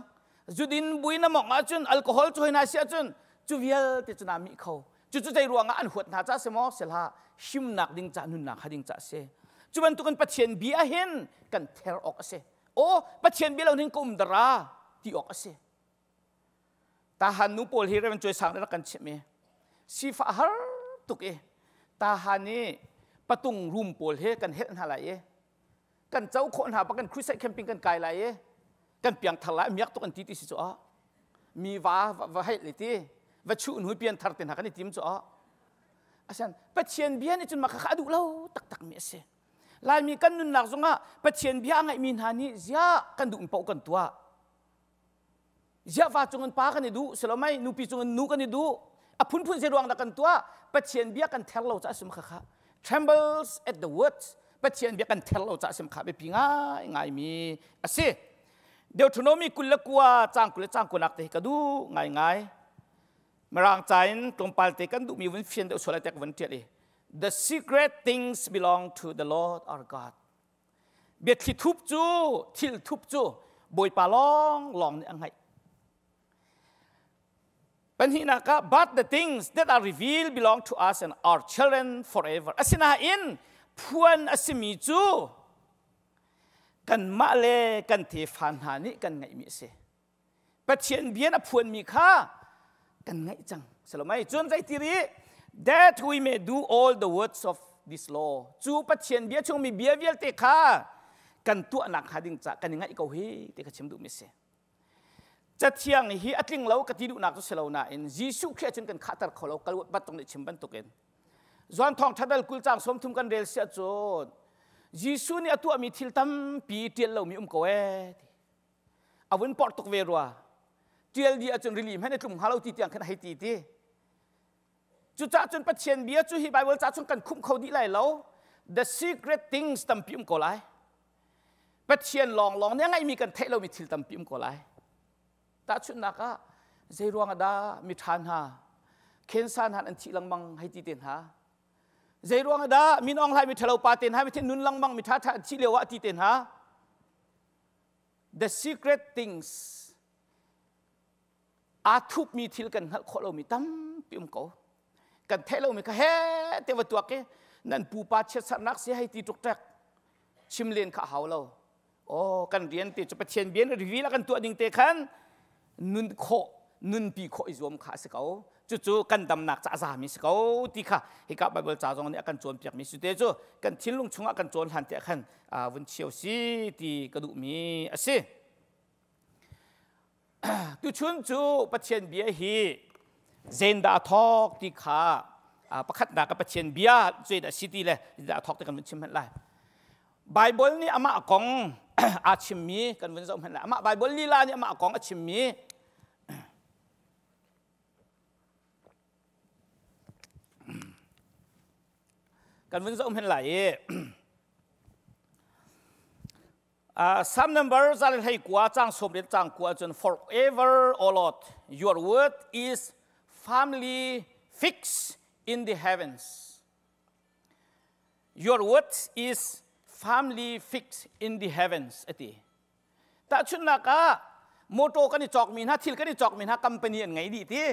[SPEAKER 1] zudin buin a mong ahcun alcohol cu hoi na si ahcun cu vialte cu naa mih kho cucu zei ruangah an huat hna ca si maw si hlah himnak ding ca nunnak ha ding ca a si cu bantukin Pathian bia hin kan ther awk a si aw Pathian bia lo hin ka um dara ti awk a si tahan nu pawl hi Reverend Cuai Sang nih rak kan chimh i sifah har tuk i tahan i patung room pawl hi kan helh hna lai i kan co khawh hna bak kan crusade camping kan kai lai i kan piang thar lai miak tuk an ti ti si cu ah mi va va heih le ti va chuh hnu pian thar te hna kan i tim cu ah asan Pathian bia nih cun mah kha a duh lo taktak mi a si Laimi kan nunnak zongah Pathian bia a ngaihmi hna nih ziah kan duh paoh kan tuah ziah va cungin pa kan i duh silomai nupi cungin nu kan i duh. A phunphun zei ruang dah kan tuah? Pathian bia kan ther lo caah sim kha kha. Trembles at the words. Pathian bia kan ther lo caah sim kha biapi ngai ngai mi a si. Deuteronomy 29 caang 20 le caang 20 nak te hi ka duh ngai ngai. Mirang ca in tlawmpal te kan duhmi vun fian deuh sual ai te ka vun ṭial i The secret things belong to the Lord our God. Biathli thup cu thil thup cu Bawipa lawng lawng nih a hngaih. Pahnihnak ah but the things that are revealed belong to us and our children forever. Asinain phuan a simi cu kanmah le kan tefa hna nih kan ngeihmi a si. Pathian bia a phuanmi kha kan ngaih cang. Salomai cun zeiti ri that we may do all the words of this law. Cu Pathian bia chungmi bia vialte kha kan tuahnak hnga ding ca kan i ngaih ko hi ti ka chim duhmi si. Cathiang hi a tling lo ka ti duhnak cu si lo nain Jesuh Khrih cun kan khahter kho lo kal bat tung nih chim bantukin. Johan thawng thadal kul cang 30 kan rel siah cun Jesuh nih a tuahmi thil tampi tial lomi um ko ee ti. A vun porh tuk ve rua. Tial di ahcun rili hmanh i tlum hnga lo ti tiang khan a hei ti ti. Cucaah cun Pathian bia cu hi Bible ca chung kan khumh kho dih lai lo. The secret things tampi um ko lai. Pathian lawnglawng nih a ngeihmi kan theih lomi thil tampi um ko lai. Tahchunhnak ah zei ruang ah dah miṭha hna khensa hna an thih lengmang hei ti te hna. Zei ruang ah dah min Aung Hlaing miṭhalo pa te hna mithin nun lengmang miṭha ṭha an thih lio ah ti te hna. The secret things aa thupmi thil kan hngalh khawh lomi tampi um ko. Kan theih lomi kha he te va tuak i nan pupa chiatsarnak si hei ti ṭukṭek chim len kha a hau lo. Oh, kan rian te cu Pathian bia reveal a kan tuah ding te khan nun khawh nunpi khawh i zuam kha a si ko. Cucu kan damnak ca a zami si ko ti kha hika Bible ca zong nih a kan cawnpiakmi si te cu kan thinlung chungah kan cawn hlan tiah khan vun chio si ti ka duhmi a si. Tuchun cu Pathian bia hi zeidah a thawk ti kha pakhatnak ah Pathian bia zeidah a si ti le zeidah a thawk ti kan vun chim hmanh lai. Bible nih amah kong aa chimmi kan vun zoh hmanh lai. Amah Bible lila nih amah kong a chimmi kan vun zoh hmanh lai i Psalm number 129 cang 90 cang 9 cun forever O Lord your word is firmly fixed in the heavens your word is firmly fixed in the heavens ati tahchunhnak ah motor kan i cawkmi hna thil kan i cawkmi hna company an ngei dih ti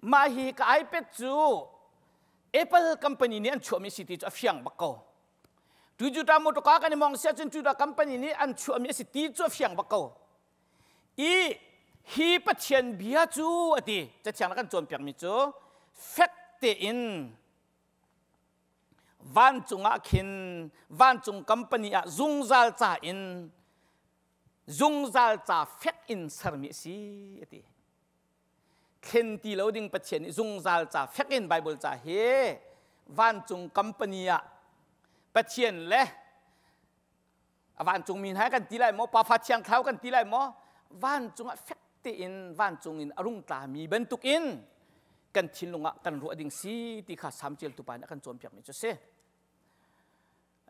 [SPEAKER 1] mah hi ka iPad cu Apple company nih an chuahmi si ti cu a fiang bak ko Toyota motorka kan i mong sia cun Toyota company nih an chuahmi a si ti cu a fiang bak ko. I hi Pathian bia cu a ti cathiang kan cawnpiakmi cu fek tein vancung ah khin vancung company ah zungzal ca in zungzal ca fek in sermi a si a ti. Thlen ti lo ding Pathian nih zungzal ca fek in Bible ca hi vancung company ah Pathian le a vancung mi hna kan ti lai maw pafa thiang thlau kan ti lai maw vancung ah fek tein vancung in a rung tlami bantukin kan thinlung ah kan ruah ding si ti kha samcial tupa nih a kan cawnpiakmi cu si.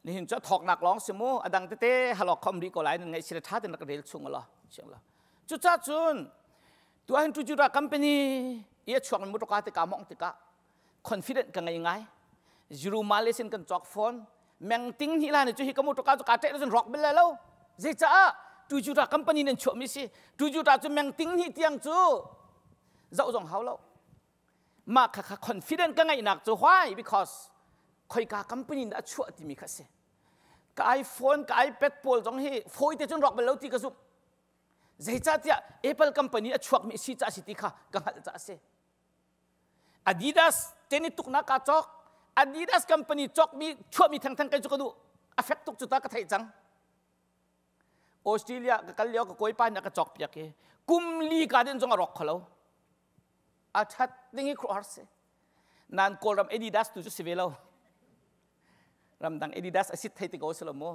[SPEAKER 1] Nihin cu a thawknak lawng si mu a dang tete halok khom rih ko lai nan ngaih sila tha ten rak rel chung la chiang la cuca cun tuahin tu Judah company i a chuak mi motorka te ka mong tikah confident ka ngei ngai zero mileage in kan cawk phone meng ting hi la ni chu hi ka motorka cu ka ṭeh cun rock bel lo zeicaah Toyota company nan chuah mi si Toyota cu meng ting hi tiang cu zoh zong hau lo mah kha kha confident ka ngeihnak cu why because khoika company dah a chuah timi kha si ka iPhone ka iPad pawl zong hi fawi te cun rawk bal lo ti ka zumh zeicahtiah Apple company a chuakmi si ca si ti kha ka hngalh ca si Adidas tennis tuknak ka cawk Adidas company cawkmi chuahmi thengtheng kai cu ka duh a fek tuk cu ta ka theih cang Australia ka kal lio ka kawipa nih a ka cawk piak i kum li ka din zong a rawk kholo a that ding hi khuaruahhar si nan kawlram Adidas tu cu si ve lo ramdang Adidas a sit thei ti ko si lo mu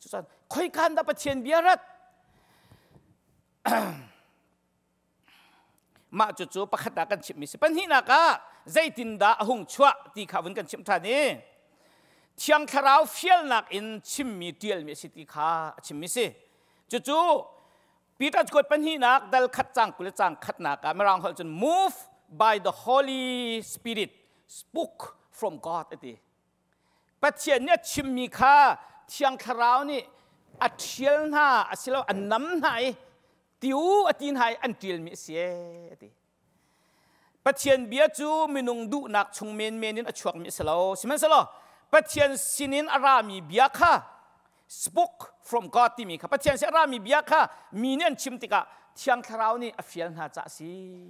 [SPEAKER 1] cucun khoikan dah Pathian bia rat. Mah cucu pakhat ah kan chimmi si. Pahnihnak ah zeitindah a hung chuah ti kha vun kan chimh ṭhan i Thiang Thlarau fialnak in chimmi ṭialmi a si ti kha a chimmi si. Cucu Peter cakuat pahnihnak dal khat cang 20 le cang khatnak ah Mirang holh cun move by the Holy Spirit spoke from God a ti. Pathian nih a chimmi kha Thiang Thlarau nih a ṭhial hna asilo a nam hna i tiu a ti hna i an ṭialmi a si a ti. Pathian bia cu minung duhnak chung menmen in a chuakmi a si lo. Sihmanhsehlaw Pathian sinin a rami bia kha spoke from God timi kha Pathian sin a rami bia kha mi nih an chim tikah Thiang Thlarau nih a fial hna caah a si.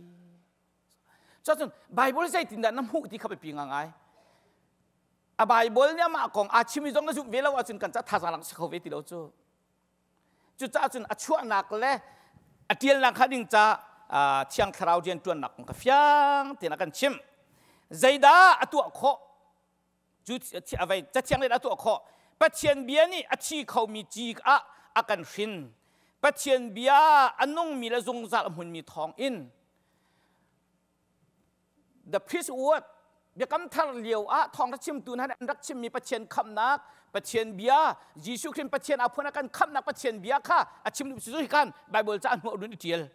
[SPEAKER 1] Cuacun Bible zeitindah na hmuh ti kha biapi ngai. A Bible nih amah kong aa chimmi zong na zumh ve lo ahcun kan ca thazaang lang si kho ve ti lo cu. Cucaah cun a chuahnak le a ṭialnak kha ding ca Thiang Thlarau rian ṭuannak kong kha fiang tein a kan chimh. Zeidah a tuah khawh? Cu cathiang nih a tuah khawh. Pathian bia nih a thi khomi ci ah a kan hrin. Pathian bia a nungmi le zungzal a hmunmi thawng in the priest word biakam thar lio ah thawng rak chimtu hna an rak chimmi Pathian khamnak Pathian bia Jesuh Khrist Pathian a phun a kan khamnak Pathian bia kha a chim cu hi kan Bible ca hnuah run i tial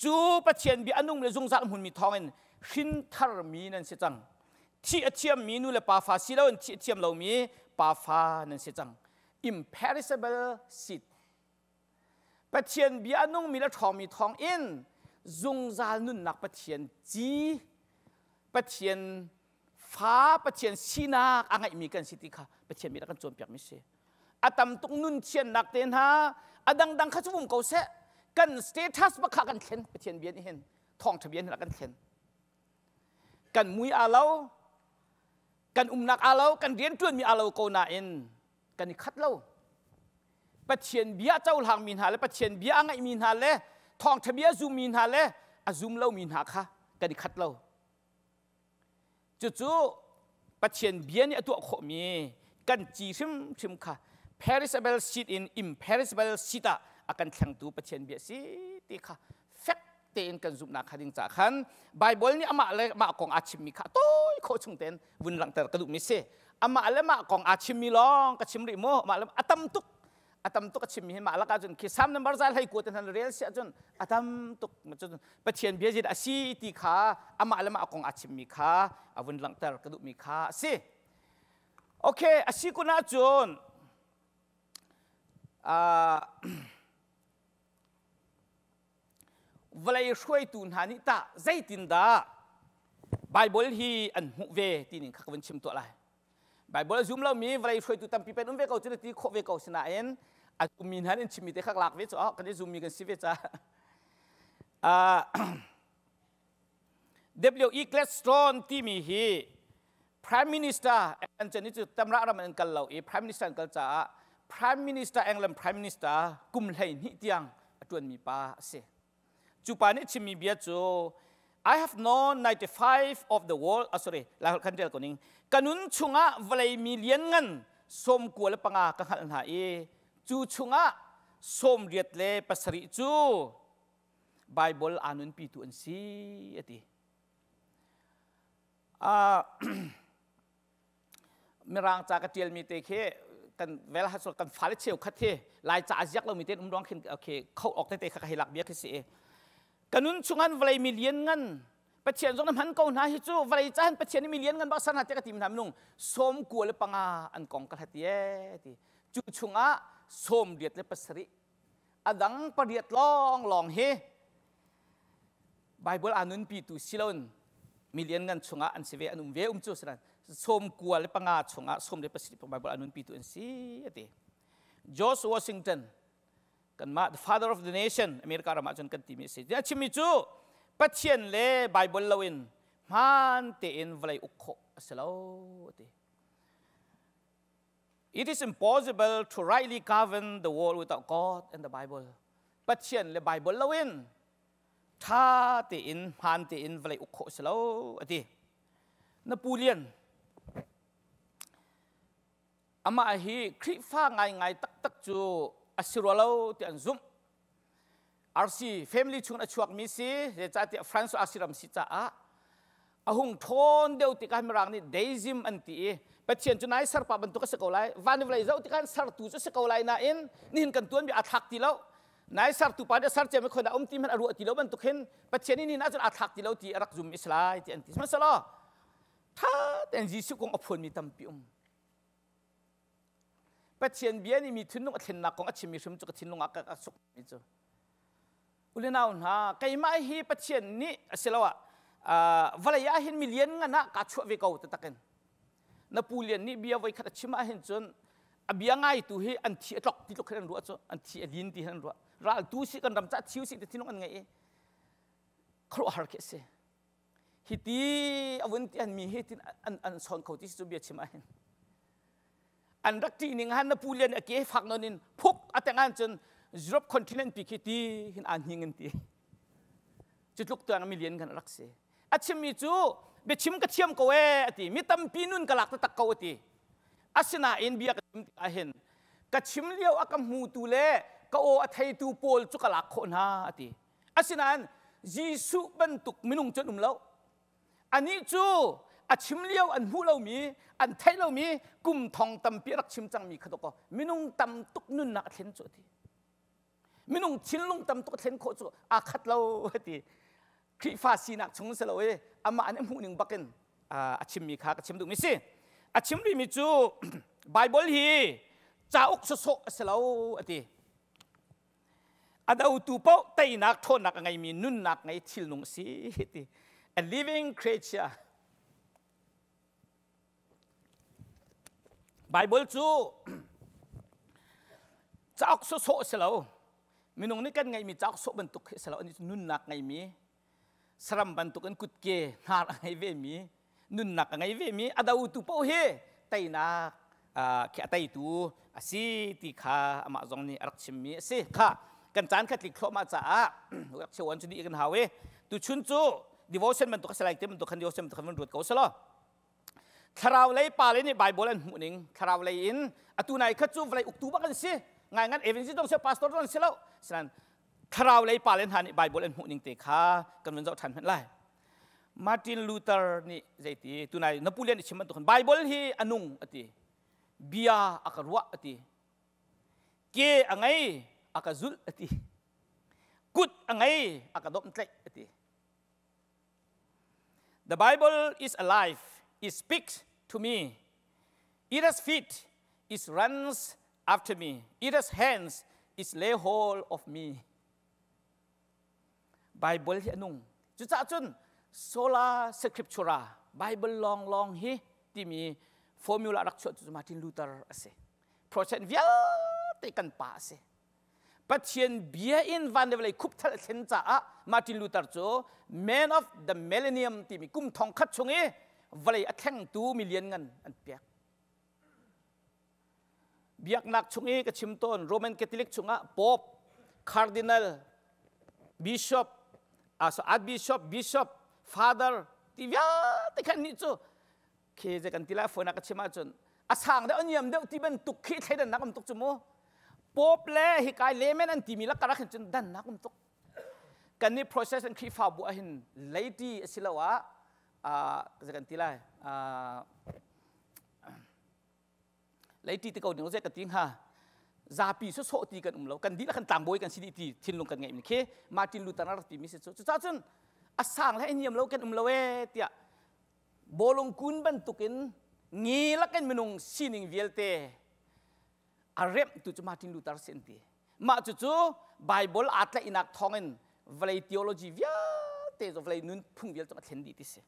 [SPEAKER 1] cu Pathian bia a nung le zungzal hmunmi thawng in hrin tharmi nan si cang thih a thiammi nu le pa fa si loin thih a thiam lomi pa fa nan si cang imperishable seed Pathian bia a nungmi le ṭhawngmi thawng in zungzal nunnak Pathian ci Pathian fa Pathian sinak a ngeihmi kan si ti kha Pathian bia kan cawnpiakmi si. A tam tuk nun thiannak te hna a dangdang kha cu um ko seh kan status bak kha kan thlen Pathian bia nih hin thawngṭha bia nih kan thlen. Kan mui aa lo kan umnak aa lo kan rianṭuanmi aa lo ko nain kan i khat lo. Pathian bia cohlangmi hna le Pathian bia a ngaihmi hna le thawngṭha bia zummi hna le a zum lomi hna kha kan i khat lo. Cucu Pathian bia nih a tuah khawhmi kan ci hrimhrim kha perishable seed in imperishable seed ah a kan thlengtu Pathian bia si ti kha fek tein kan zumhnak kha ding caah khan Bible nih amah le mah kong aa chimmi kha tawi khawh chung tein vun langhter ka duhmi si. Amah le mah kong aa chimmi lawng ka chim rih mu. Amah le a tam tuk a tam tuk a chimmi hi mah lakah cun khi Psalm number 120 te hna rel si ahcun a tam tuk cun Pathian bia zit a si ti kha amah le mah kong aa chimmi kha a vun langhter ka duhmi kha a si. Okay, a si kun ahcun vawlei hruaitu hna nih tah zeitindah Bible hi an hmuh ve ti ning kha ka vun chim tuah lai. Bible a zum lomi vawlei hruaitu tampi pen um ve ko cu na ti khawh ve ko sinain a zummi hna in chimmi te kha lak ve cu oh, kan i zummi kan si ve ca. W.E. Gladstone timi hi Prime Minister an chan cu tamra ram an kal lo i Prime Minister an kal caah Prime Minister England Prime Minister kum 12 tiang a ṭuanmi pa a si. Cu pa nih chimmi bia cu I have known 95 of the world oh, sorry lai holh khan rel ko ning ka nun chungah vawlei mi lianngan 95 ka hngalh hna i cu chungah 87 cu Bible aa nunpitu an si a ti. Mirang ca ka ṭialmi te khi kan vel kan fale cheukhat hi Lai ca a ziak lomi te um ruang khin okay kho awk tete kha ka hei lak bia khi si i ka nun chungan vawlei mi lian ngan Pathian zong na hman ko hna hi cu vawlei cahan Pathian mi lian ngan bak san hna te ka ti hna minung 95 an kong ka hlat ye ti cu chungah 87 a dang pariat lawng lawng hi Bible aa nunpitu si loin million ngan chungah an si ve an um ve um cu sinan 95 chungah 17 Bible aa nunpitu an si ati George Washington kanmah the father of the nation America ram ah cun kan timi a si a chimmi cu Pathian le Bible loin hmaan tein vawlei uk khawh a si lo ati It is impossible to rightly govern the world without God and the Bible. Pathian le Bible loin ṭha tein hmaan tein vawlei uk khawh si lo a ti. Napoleon amah hi Khrihfa ngaingai taktak cu a si rua lo ti an zumh. RC family chung a chuakmi si, zeicahtiah France RC ram si caah a hung ṭhawn deuh tikah Mirang nih deism an ti i Pathian cu nai serpa bantuk a si ko lai, van vawlei zoh tikah sertu cu si ko lai nain nihin kan tuanbia aa thlak ti lo. Nai sertu pa nih a ser ciami khon a um ti hmanh a ruah ti lo bantuk hin Pathian nih nihin ahcun aa thlak ti lo ti a rak zum i si lai ti an ti. Sihmanhsehlaw ṭha tein Jesuh kong a phuanmi tampi um. Pathian bia nih mi thinlung a thlennak kong a chimmi hrim cu ka thinlung ah ka suk mi cu. Ulenau hna, keimah hi Pathian nih asiloah vawlei ah hin milian ngan ah kaa chuah ve ko taktak in. Na pu lian nih bia voikhat a chim ah hin cun a bia ngaitu hi an thi a tlok ti tluk hin an ruah cu an thi a lin ti hin an ruah. Raltu si kan ram ca thiu si ti thinlung an ngei i khuaruahhar khi a si. Hiti a vun ti an mi hi tin an sawn kho ti si cu bia chim ah hin. An rak ṭih ning han na pu lian a ke fak non in phuk a teng an cun Europe continent pi khi ti hin aa hning in ti. Cu tluk tuang mi lian kan rak si. A chimmi cu biachim ka thiam ko ee a ti. Mi tampi nun ka lak taktak ko a ti. Asinain bia ka chim tikah hin ka chim lio a ka hmutu le ka aw a theitu pawl cu ka lak khawh hna a ti. Asinain Jesuh bantuk minung cu an um lo. Anih cu a chim lio an hmuh lomi, an theih lomi kum thong tampi a rak chim cangmi kha dawkaw minung tam tuk nunnak a thlen cu a ti. Minung thinlung tam tuk a thlen khawh cu aa khat lo a ti. Khrihfa sinak chung si lo i amah an i hmuh ning bakin a chimmi kha ka chim duhmi si. A chim rihmi cu Bible hi cauk sawsawh a si lo a ti. A dotu paoh teinak ṭhawnnak a ngeimi nunnak ngei thilnung a si ti. A living creature. Bible cu cauk sawsawh a si lo. Minung nih kan ngeihmi cauk sawh bantuk khi a si lo. Ani cu nunnak ngeimi saram bantukin kutke hnar a ngei vemi nunnak a ngei vemi a dotu paoh hi teinak khi a teitu a si ti kha amah zong nih a rak chimmi a si kha kan caan kha tlik thluahmah caah rak cheu an cu dih kan hau i tuchun cu devotion bantuk a si lai ti bantuk khan devotion bantuk khan van ruat ko selaw Thlarau lei pale nih Bible an hmuh ning thlarau lei in atu nai kha cu vawlei uktu bak an si ngai ngan evangelist dong si pastor dong si lo sinan thlarau lei pale hna nih Bible an hmuh ning te kha kan vun zoh ṭhan hmanh lai Martin Luther nih zeiti tunai Napoleon nih chim bantuk Bible hi a nung ati bia a ka ruah ati ke a ngei a ka zulh ati kut a ngei a ka domhtlaih ati The Bible is alive. It speaks to me. It has feet. It runs after me. It has hands. It lay hold of me. Bible hi anung. Cucaah cun sola scriptura Bible long long hi timi formula rak chuah cu Martin Luther a si. Protestant vialte kan pa a si. Pathian bia in van le vawlei khupthal a thlen caah Martin Luther cu Man of the Millennium timi kum thong khat chung i vawlei a thlengtu mi lianngan an pek. Biaknak chung i ka chim tawn Roman Catholic chungah Pope, Cardinal, Bishop, so Archbishop, Bishop, Father ti vialte khan nih cu khi zei kan ti lai phone ah ka chim ahcun a sang deuh a niam deuh ti bantuk khi thleidannak um tuk cu mu Pope le hikai layman an timi lakar ah khin cun dannak um tuk kan nih process an Khrihfabu ah hin laity asiloah zei kan ti lai laity ti ko ding zei ka ti hnga zapi sawsawh ti kan um lo kan dihlak kan tlangbawi kan si dih ti thinlung kan ngeih mi khi Martin Luther a rak timi si cu cucaah cun a sang le a niam lo kan um lo ee tiah bawlung kun bantukin ngi lakin minung sining vialte a remhtu cu Martin Luther si an ti. Mah cucu Bible aa tlaihnak thawngin vawlei theology vialte cu vawlei nunphung vialte a thlen dih ti si.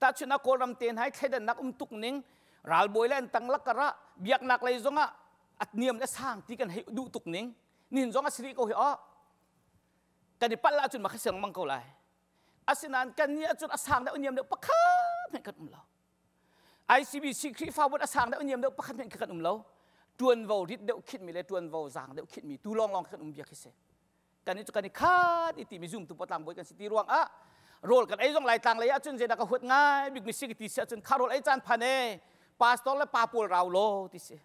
[SPEAKER 1] Tahchunhnak Kawlram te hna i thleidannak um tuk ning ralbawi le an tang lakar ah biaknak lei zongah a niam le sang ti kan hei duh tuk ning nihin zong a si rih ko hi aw kan i palh ahcun mah kha siang mang ko lai Asinain kan nih ahcun a sang deuh a niam deuh pakhat hmanh kan um lo. ICBC Khrihfabu a sang deuh a niam deuh pakhat hmanh kan um lo. Tuanvo rit deuh khitmi le tuanvo zaang deuh khitmi tu lawnglawng kan um bia khi si. Kan nih cu kan i khat i timi zumtu potlang bawi kan si ti ruang ah rawl kan ei zong lai tlang lei ahcun zeidah ka huat ngai bik mi si ka ti si ahcun kha rawl ei caan phan e pastor le pa pawl rau law ti si.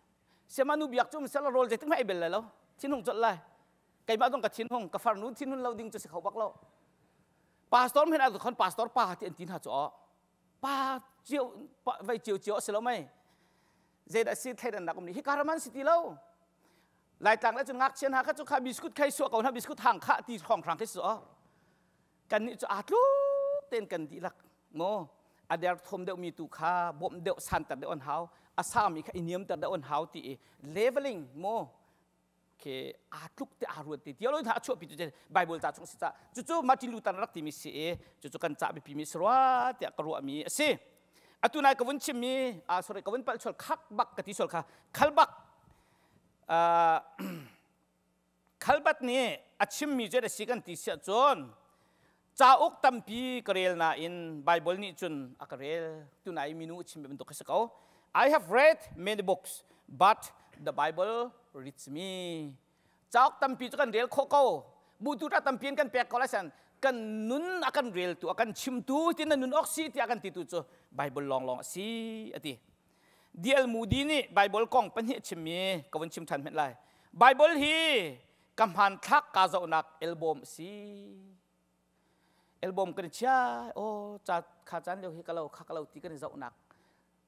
[SPEAKER 1] Siamanu biak cu sel rawl zeitik hmanh ei bel lai lo. Thinhung colh lai. Keimah zong ka thinhung, ka farnu thinhun lo ding cu si kho bak lo. Pastor men ah khon pastor pa ti an ti hna cu pa cio vai cio cio a si lo mei. Zeidah si thleidannak um ni hi karaman si ti lo. Laitlang le cun ngakchia hna kha cu kha biskut khai suah ko hna biskut hang kha ti hrawng hrang khi su kan nih cu aa tluk tein kan dihlak maw a der thom deuh mi tu kha bawmh deuh santer deuh an hau a sami kha i niamter deuh an hau ti i leveling maw ke aa tluk te aa ruat te tialo hna a chuahpi tu Bible ca chung si ca cucu Martin Luther rak timi si i cucu kan ca biapi mi si rua tiah ka ruah mi a si atu nai ka vun chim mi ah sorry ka vun palh sual khak bak ka ti sual kha khal bak Khalbat nih a chimmi cu a si kan ti siah cun cauk tampi ka rel nain Bible nih cun a ka rel tunai minu a chimmi bantuk a si ko. I have read many books, but the Bible reads me. Cauk tampi cu kan rel khawh ko. Butu ta tampi in kan pek ko lai san kan nun a kan reltu a kan chimtu tin na nun awk si tiah kan titu cu Bible lawnglawng a si a ti. D.L. Moody nih Bible kong pahnih a chimmi ka vun chim ṭhan hmenh lai. Bible hi ka hmanthlak kaa zohnak album a si. Album kan i chia, oh ca kha caan lio hi ka lo kha ka lo ti kan i zohnak.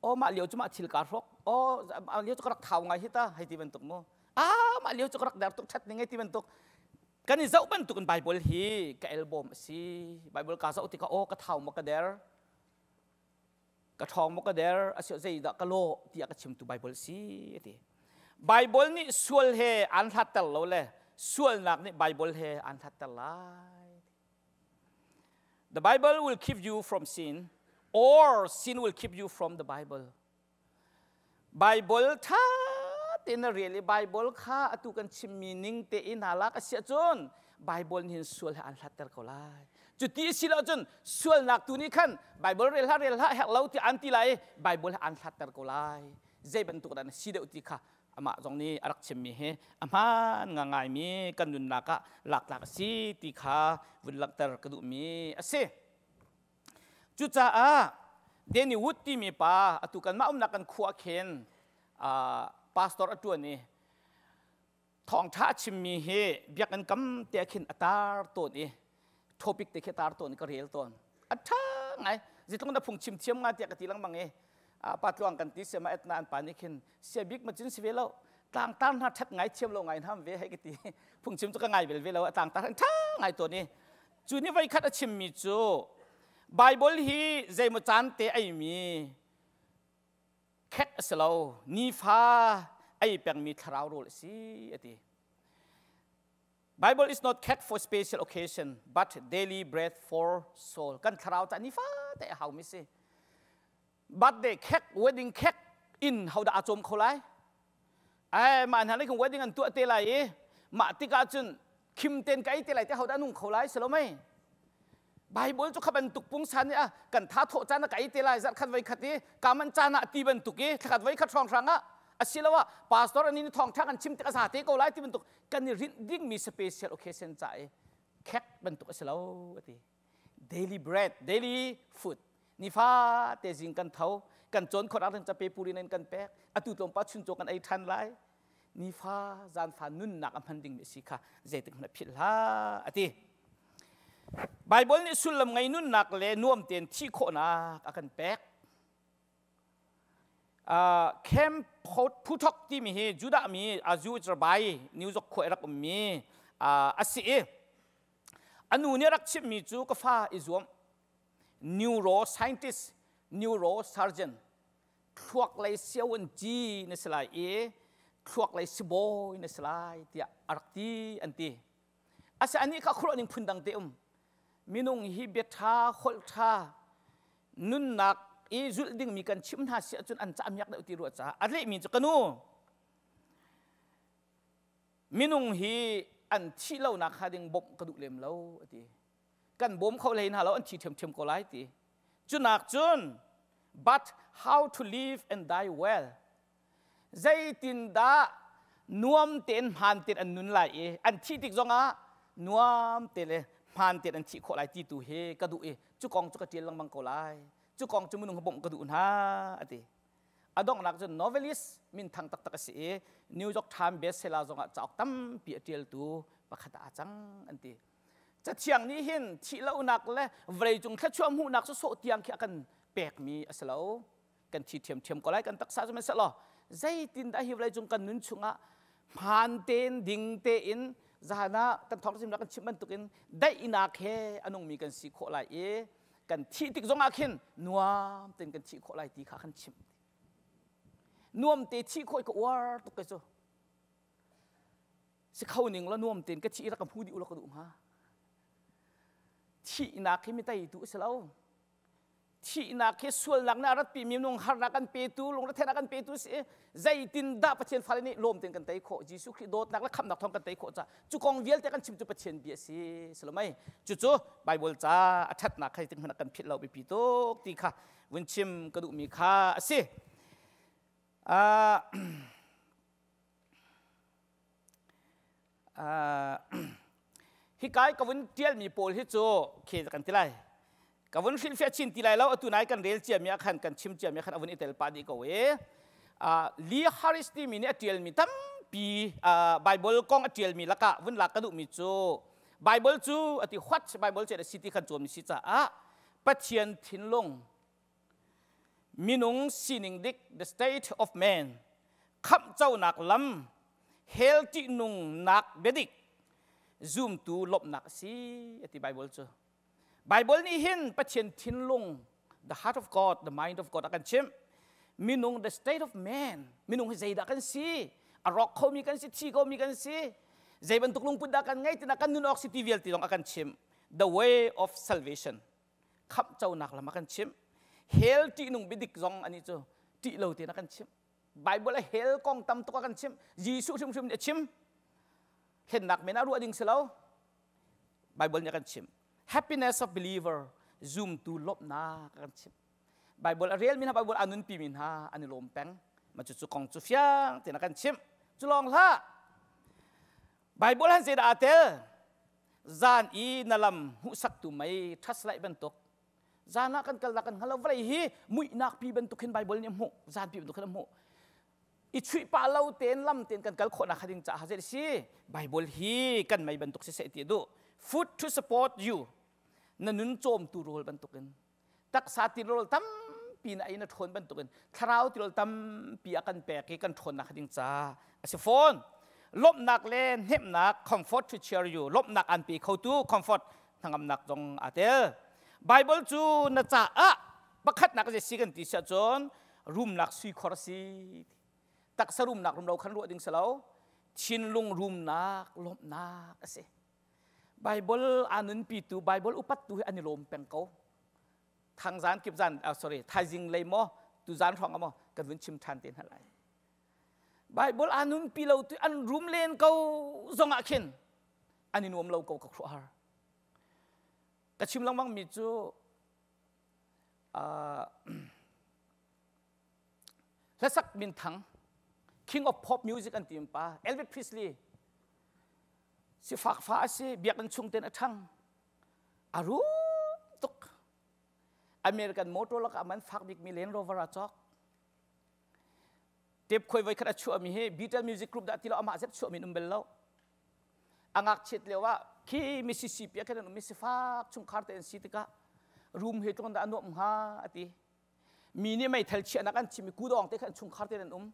[SPEAKER 1] Oh mah lio cu mah thil kaa hrawk. Oh mah lio cu ka rak thau ngai hi ta hei ti bantuk mu. Ah mah lio cu ka rak der tuk ṭhat ning hei ti bantuk. Kan i zoh bantuk in Bible hi ka album a si. Bible kaa zoh tikah oh ka thau maw ka der. Ka ṭhawng maw ka der asiah zeidah ka lawh tiah ka chimtu Baibal si a ti. Baibal nih sual he aan hlatter lo le sualnak nih Baibal he aan hlatter lai. The Bible will keep you from sin or sin will keep you from the Bible. Baibal ṭha tein na rel i Baibal kha atu kan chimmi ning tein naa lak a si ahcun Baibal nih hin sual he aan hlatter ko lai. Cuti a si lo ahcun sualnak tu nih khan Baibal rel hlah rel hlah herh lo tiah an ti lai i Baibal he aan hlatter ko lai. Zei bantuk dah na si deuh ti kha amah zong nih a rak chimmi hi a hmaan ngaingaimi kan nunnak ah laktlak a si ti kha vun langhter ka duhmi a si. Cucaah Danny Wood timi pa atu kanmah umnak kan khua khin pastor a ṭuan i thawngṭha a chimmi hi biakinn kam te khin a tar tawn i topic te khi a tar tawn i ka rel tawn. A ṭha ngai. Zeitluk na phung chim thiam nga tiah ka ti lengmang i pa tluang kan ti sia ma etna an pa nih khin sia bik ma cun si ve lo tlangtar hna ṭhat ngai thiam lo ngai nam ve hei ka ti phungchim cu ka ngai bel ve lo a tlangtar ṭha ngai tawn i Cu ni voikhat a chimmi cu Baibal hi zeimaw caan te eimi khek a si lo, nifa ei pengmi thlarau rawl a si a ti. Bible is not kept for special occasion, but daily bread for soul. Kan thlarau ca nifa te a haumi si. Birthday khek, wedding khek in hodah aa cawm kho lai? Ai mah hna nih khin wedding an tuah te lai i mah tikah cun khim ten ka ei te lai te hodah nung kho lai si lo mei? Bible cu kha bantuk pungsan nih a kan tha thawh caan ah ka ei te lai zarh khat voi khat i kaman caan ah ti bantuk i thlakhat voi khat hrawng hrang ah asiloah pastor ani ni thawngtha kan chim tik a za te ko lai ti bantuk kan i rinh dingmi special occasion ca i khek bantuk a si lo a ti. Daily bread, daily food. Nifa te zing kan tho, kan cawn khawt ah cape puri in kan pek. Atu tlawmpa chuncaw kan ei ṭhan lai. Nifa zanfa nunnak a hman dingmi si kha zeitik hmanh philh hlah a ti. Bible nih sullam ngei nunnak le nuam tein thih khawhnak a kan pek. Camp Phuthok timi hi Judah mi Azu Rabai New York khua i rak ummi a si i A nu nih a rak chimhmi cu ka fa i zuam. Neuroscientist, neurosurgeon, thluak lei siaun ci na si lai i thluak lei sibawi na si lai tiah a rak ti an ti. Asa anih kha khuaruah ning phundang te um. Minung hi bia ṭha, holh ṭha, nunnak i zulh dingmi kan chim hna si ahcun an ca miak deuh ti ruah caah a lehmi cu ka nu Minung hi an thih lonak hnga ding bawmh ka duh lem lo a ti. Kan bawm kho hlei hna lo an thi ṭhiamṭhiam ko lai ti. Cunak cun but how to live and die well. Zeitindah nuam tein hmaan tein an nun lai i an thih tik zongah nuam te le hmaan tein an thih khawh lai ti tu hi ka duh i cu kong cu ka ṭial lengmang ko lai. Cu kong cu minung bawmh ka duh hna a ti. A donghnak cun novelist minthang taktak a si i New York Times bestseller zongah cauk tampi a ṭialtu Pakhat ah aa cang an ti. Cathiang nih hin thih lonak le vawleicung thluachuah hmuhnak sawsawh tiang khi a kan pekmi a si lo. Kan thi ṭhiamṭhiam ko lai kan taksa cu sihmanhsehlaw zeitindah hi vawleicung kan nun chungah hmaan tein ding tein zahan ah kan thawngṭha kan chim bantukin daihnak he a nungmi kan si khawh lai i kan thih tik zongah khin nuam tein kan thih khawh lai ti kha kan chim. Nuam te thih khawh i ka uar tuk kei cu. Si kho ning la nuam tein ka thih rak ka hmu dih u la ka duh hnga. Thihnak hi mi teitu a si lo. Thihnak hi sualnak nih a ratpi mi minung harnak kan petu, lungretheihnak kan petu si. Zeitin dah Pathian fale nih lawm tein kan tei khawh? Jesuh Khrih dawtnak le khamhnak thawng kan tei khawh caah cu kong vialte kan chim cu Pathian bia a si. Salomai cucu Bible ca a ṭhatnak kha zeitin hmanh ah kan philh lo biapi tuk ti kha vun chim ka duhmi kha a si. Hika i ka vun ṭialmi pawl hi cu khi kan ti lai. Ka vun hrilhfiah chin ti lai lo atu nai kan rel ciami ah khan kan chim ciami ah khan a vun i tel pah dih ko i Lee Harris timi nih a ṭialmi tampi Bible kong a ṭialmi lakah vun lak ka duhmi cu Bible cu ati what Bible cu a si ti kan cawnmi si caah Pathian thinlung minung sining dik the state of man khamhconak lam hell ṭihnungnak biadik zumtu lawmhnak a si a ti Bible cu Bible nih hin Pathian thinlung the heart of God the mind of God a kan chimh minung the state of man minung hi zeidah kan si a rawk khomi kan si thi khomi kan si zei bantuk lungput dah kan ngei tina kan nun awk si ti vialte zong a kan chimh the way of salvation khamhconak lam a kan chimh hell ṭihnung biadik zong ani cu ṭih lo tein a kan chimh Bible a hell kong tam tuk a kan chimh Jesuh hrimhrim nih a chim hlennak men ah ruah ding si lo Bible nih a kan chimh happiness of believer zumtu lawmhnak a kan chimh Bible a relmi hna Bible a nunpi mi hna an i lawm peng ma cu cu kong cu fiang tein a kan chimh cu lawng hlah Bible han zeidah aa tel Zan i na lam hmuhsaktu mei ṭhaslaih bantuk zan ah kan kalnak kan hngal lo vawlei hi muihnak pi bantuk hin Bible nih a hmuh zan pi bantuk hin a hmuh i chuih pah lo tein lam tein kan kal khawhnak kha ding caah zei si Bible hi kan mei bantuk si seh ti a duh food to support you na nun cawmtu rawl bantukin taksa tirawl tampi na ei na ṭhawn bantukin thlarau tirawl tampi a kan pek i kan ṭhawnnak ding ca a si fawn lawmhnak le hnemhnak comfort to cheer you lawmhnak an pe khotu comfort hnangamnak zong aa tel Bible cu na caah pakhatnak a si kan ti si ahcun rumnak sui khor a si taksa rumnak rum lo khan ruah ding si lo thinlung rumnak lawmhnak a si Bible aa nunpitu Bible upattu hi an i lawm peng ko. Thangzan kip zan sorry thaizing lei maw tuzan hrawng ah maw kan vun chim ṭhan te hna lai. Bible aa nunpi lo tu an rum len ko zong ah khin an i nuam lo ko ka khuahar. Ka chim lengmang mi cu hlasak minthang King of Pop Music an ti pa Elvis Presley sifak fa a si biakinn chung ten a ṭhang a rum tuk American motor lakah man fak bikmi Land Rover a cawk tep khoi voi khat a chuahmi hi Beatles Music Group dah ti lo amah zet chuahmi um bel lo a ngakchiat lio ah khi Mississippi ah khan an um i sifak chungkhar te an si tikah room he tlung dah a nuam hnga a ti mi nih meithal chiahnak an chim i kudawng te khan chungkhar te an um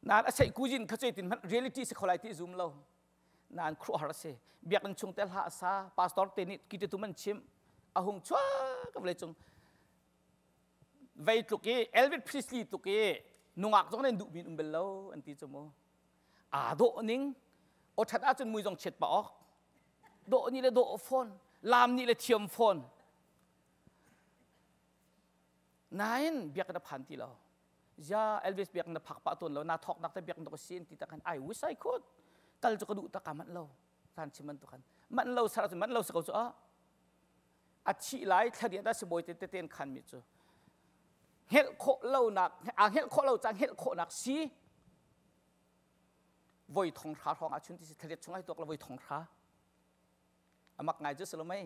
[SPEAKER 1] Nain a seih kuzin kha zeitin hmanh reality si kho lai ti zum lo. Nain khuahar a si. Biakinn chung te hla a sa, pastor te nih kiti tum an chimh. A hung chuak ka vawlei cung. Vei tluk i Elvis Presley tluk i nungak zong nan duh mi um bel lo an ti cu mu. Aa dawh ning aw ṭhat ahcun mui zong chiat pah awk. Dawh nih le dawh fawn, laam nih le thiam fawn. Nain biakinn a phan ti lo. Ya Elvis biak na phak pah tawn lo na thawk nak te biak na si ti tak khan I wish I could kal cu ka duh tak ka manh lo kan chim man tu khan manh lo sar cu manh lo si ko cu a a thi lai thlariat a sibawi te te ten khan mi cu hngelh khawh lo nak a hngelh khawh lo ca hngelh khawh nak si voi thong hra hrawng ah chun ti si thlariat chung ai tuak la voi thong hra amak ngai cu salomei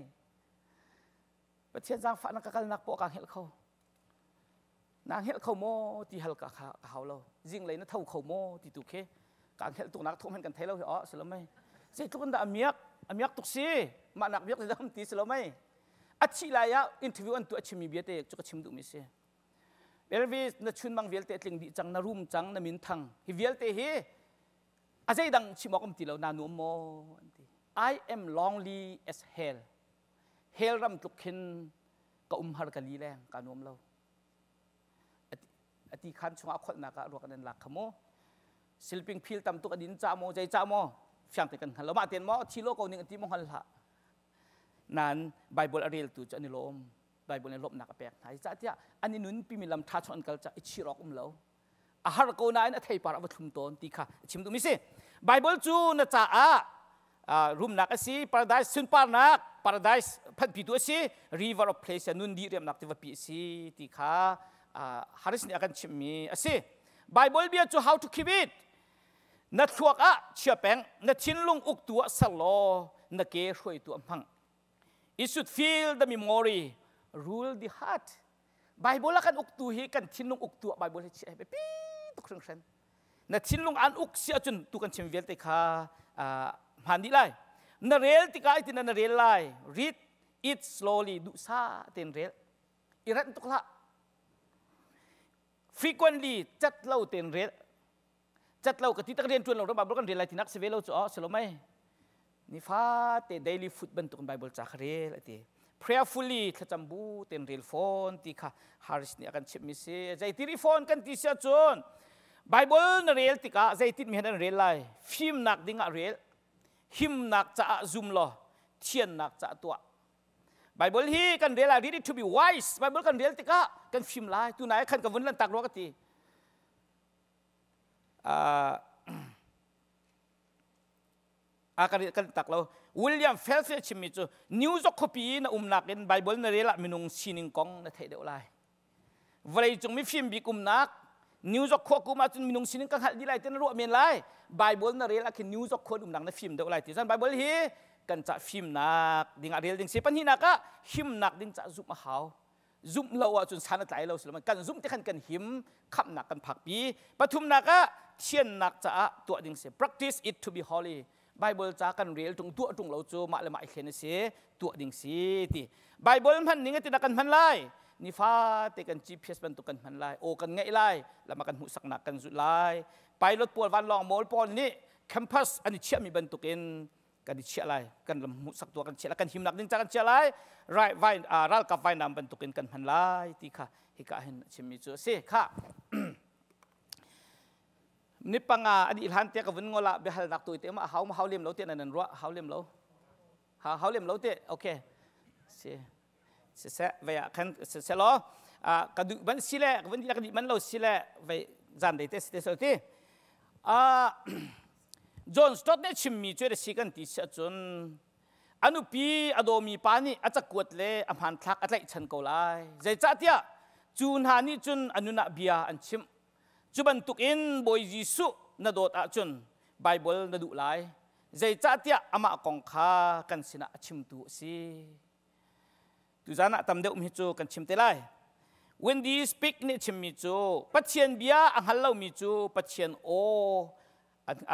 [SPEAKER 1] Pathian zaangfah na ka kalnak poah ka hngelh kho Na hngelh kho maw ti hal ka kha ka hau lo. Zinglei na tho kho maw ti tu khi ka hngelh tuk nak thawh hmanh kan thei lo hi oh si lo mei. Zeitluk in dah a miak, a miak tuk si. Mah nak miak ti ti si lo mei. A thih lai ah interview an tuah chimmi bia te cu ka chim duhmi si. Elvis na chunmang vialte tling dih cang, na rum cang, na min thang. Hi vialte hi a zeidang chim awk um ti lo na nuam maw an ti. I am lonely as hell. Hell ram tluk khin ka um har ka li leng ka nuam lo. A ti khan chungah kholhnak ah ruak an lak kha mu. Silping phil tam tuk a din ca maw zei ca maw fiang te kan hngal lo. Mah ten maw thi lo ko ning an ti maw hngal hlah. Nan Bible a reltu cu an i lawm. Bible nih lawmhnak a pek hna. Zeicahtiah an i nunpimi lam ṭha chung an kal caah i chir awk um lo. A har ko nain a theipar a va thlum tawn ti kha a chim duhmi si. Bible cu na caah rumnak a si, paradise sunparnak, paradise phanhpitu a si, river of pleasure nun dih riamnak tivapi a si ti kha Harris nih a kan chimhmi a si. Bible bia cu how to keep it. Na thluak ah chia peng, na thinlung uktu ah ser law, na ke hruaitu ah hmang. It should fill the memory, rule the heart. Bible a kan uktu hi kan thinlung uktu ah Bible hi chiah biapi tuk hringhran. Na thinlung an uk si ahcun tu kan chim vialte kha hmaan dih lai. Na rel tikah itin na rel lai. Read it slowly duhsah tein rel. I ranh tuk hlah. Frequently cat lo tein rel. Cat lo ka ti tak rian ṭuan lo ram Bible kan rel lai tinak si ve lo cu oh si lo mei. Nifate daily food bantuk in Bible ca kha rel a ti. Prayerfully thlacam bu ten rel fawn ti kha Harris nih a kan chimhmi si. Zeiti ri fawn kan ti si ahcun Bible na rel tikah zeitin mi han an rel lai? Fimnak ding ah rel, himnak caah zum law, thiannak caah tuah. Bible hi kan rel lai read it to be wise. Bible kan rel tikah kan fim lai. Tunai khan ka vun lan tak rua ka ti. A kan tak lo. William Phelps nih a chimmi cu New York khuapi na umnak in Bible na rel ah minung sining kong na theih deuh lai. Vawleicung mifim bik umnak New York khua kum ahcun minung sining ka hngalh dih lai ti na ruah men lai. Bible na rel ah khin New York khua umnak na fim deuh lai ti. Cun Bible hi kan ca fimnak ding ah rel ding si. Pahnihnak ah himnak ding ca zumh a hau. Zumh lo ahcun san a tlai lo si lo kan zumh ti khan kan him khamhnak kan phakpi. Pathumnak ah thiannak caah tuah ding si. Practice it to be holy. Bible ca kan rel tung tuah tung lo cu mah le mah i thlen a si tuah ding si ti. Bible hman ning ati kan hman lai. Nifate kan GPS bantuk kan hman lai. Aw kan ngaih lai. Lama kan hmuhsaknak kan zulh lai. Pilot pawl vanlawng mawl pawl nih campus an i chiahmi bantukin kan i chiah lai kan lam hmuhsak tu kan chiah lai kan himnak ding ca kan chiah lai rai vai ralkap vainam bantukin kan hman lai ti kha hika hin a chimmi cu a si kha ni panga a dih hlan te ka vun ngol ah biahalnak tu te ma hau ma hau lem lo te nan nan ruah hau lem lo ha hau lem lo te okay si siseh vei ah khan siseh law ka duh ban si le ka vun ka dih man lo si le vei zan dei te si te so ti John Stott nih chimmi cu si kan ti si ahcun a nupi a dawmi pa nih a cakuat le a hmanthlak a tlaihchan ko lai zeicahtiah cu hna nih cun a nun ah bia an chimh cu bantukin Bawi Jesuh na dawt ahcun Bible na duh lai zeicahtiah amah kong kha kan sinah a chimtu a si Tuzan ah tam deuh mi cu kan chim te lai. Wendy Speak nih chimmi cu Pathian bia a hngal lomi cu Pathian aw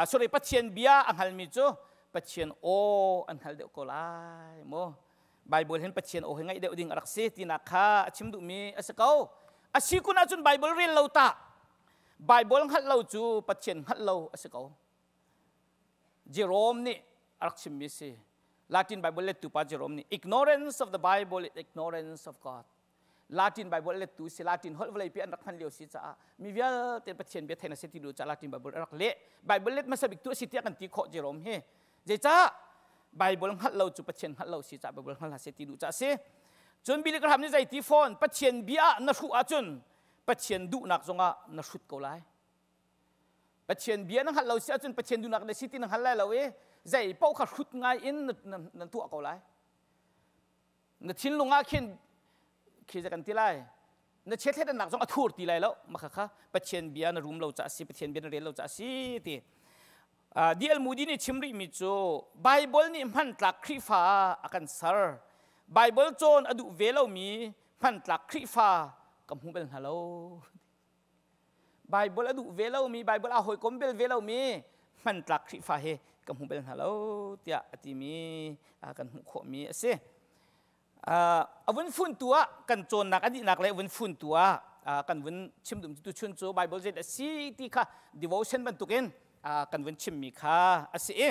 [SPEAKER 1] sorry Pathian bia a hngalmi cu Pathian aw an hngal deuh ko lai mu. Bible hin Pathian aw hi ngaih deuh ding a rak si tinak kha a chim duhmi a si ko. A si kun ahcun Bible rel lo tah. Bible hngalh lo cu Pathian hngalh lo a si ko. Jerome nih a rak chimmi si. Latin Bible lettu pa Jerome nih ignorance of the Bible is ignorance of God. Latin Bible lettu si Latin holh vawlei pi an rak hman lio si caah mi vialte Pathian bia thein a si ti lu caah Latin Bible a rak leh. Bible let hmasa bik tu a si tiah kan ti khawh Jerome hi. Zeicah Bible hngalh lo cu Pathian hngalh lo si caah Bible hngalh hna si ti duh caah si. Cun Billy Graham nih zei ti fawn Pathian bia ah na hruh ahcun Pathian duhnak zongah na hrut ko lai. Pathian bia na hngalh lo si ahcun Pathian duhnak na si ti na hngal lai lo i zei paoh kha hrut ngai in na tuah ko lai. Na thinlung ah khin khi kan ti lai na chiathletnak zong a thur ti lai lo maka kha Pathian bia na rum lo ca si Pathian bia na rel lo ca si ti D.L. Moody nih chim rihmi cu Bible nih hmantlak Khrihfa a kan ser Bible cawn a duh ve lomi hmantlak Khrihfa ka hmu bal hna lo Bible a duh ve lomi, Bible a hawikom bel ve lomi hmantlak Khrihfa hi ka hmu bal hna lo tiah a timi kan hmuh khawhmi a si. A vun funtu ah kan cawnnak a dihnak le a vun funtu ah kan vun chim dum tu chun cu Bible zei a si ti kha devotion bantukin kan vun chimmi kha a si i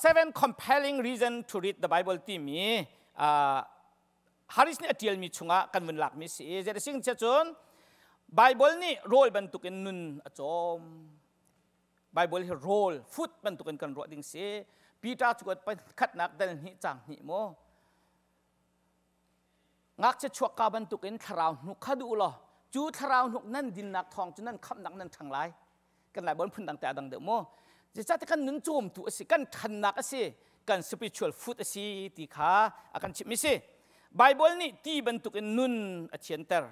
[SPEAKER 1] seven compelling reason to read the Bible timi Harris nih a ṭialmi chungah kan vun lakmi si i zei sing cun Bible nih rawl bantukin nun a cawm. Bible hi rawl food bantukin kan ruah ding si. Peter cu khatnak dal hnih cang hnih mu. Ngakchia chuakka bantukin thlarau hnuk kha duh law cu thlarau hnuk nan dinnak thawng cu nan khamhnak nan ṭhang lai. Kan lai bon phun dang te a dang deuh mu. Zeicahtiah kan nun cawmtu a si, kan ṭhannak a si, kan spiritual food a si ti kha a kan chimhmi si. Bible nih ti bantukin nun a thianter.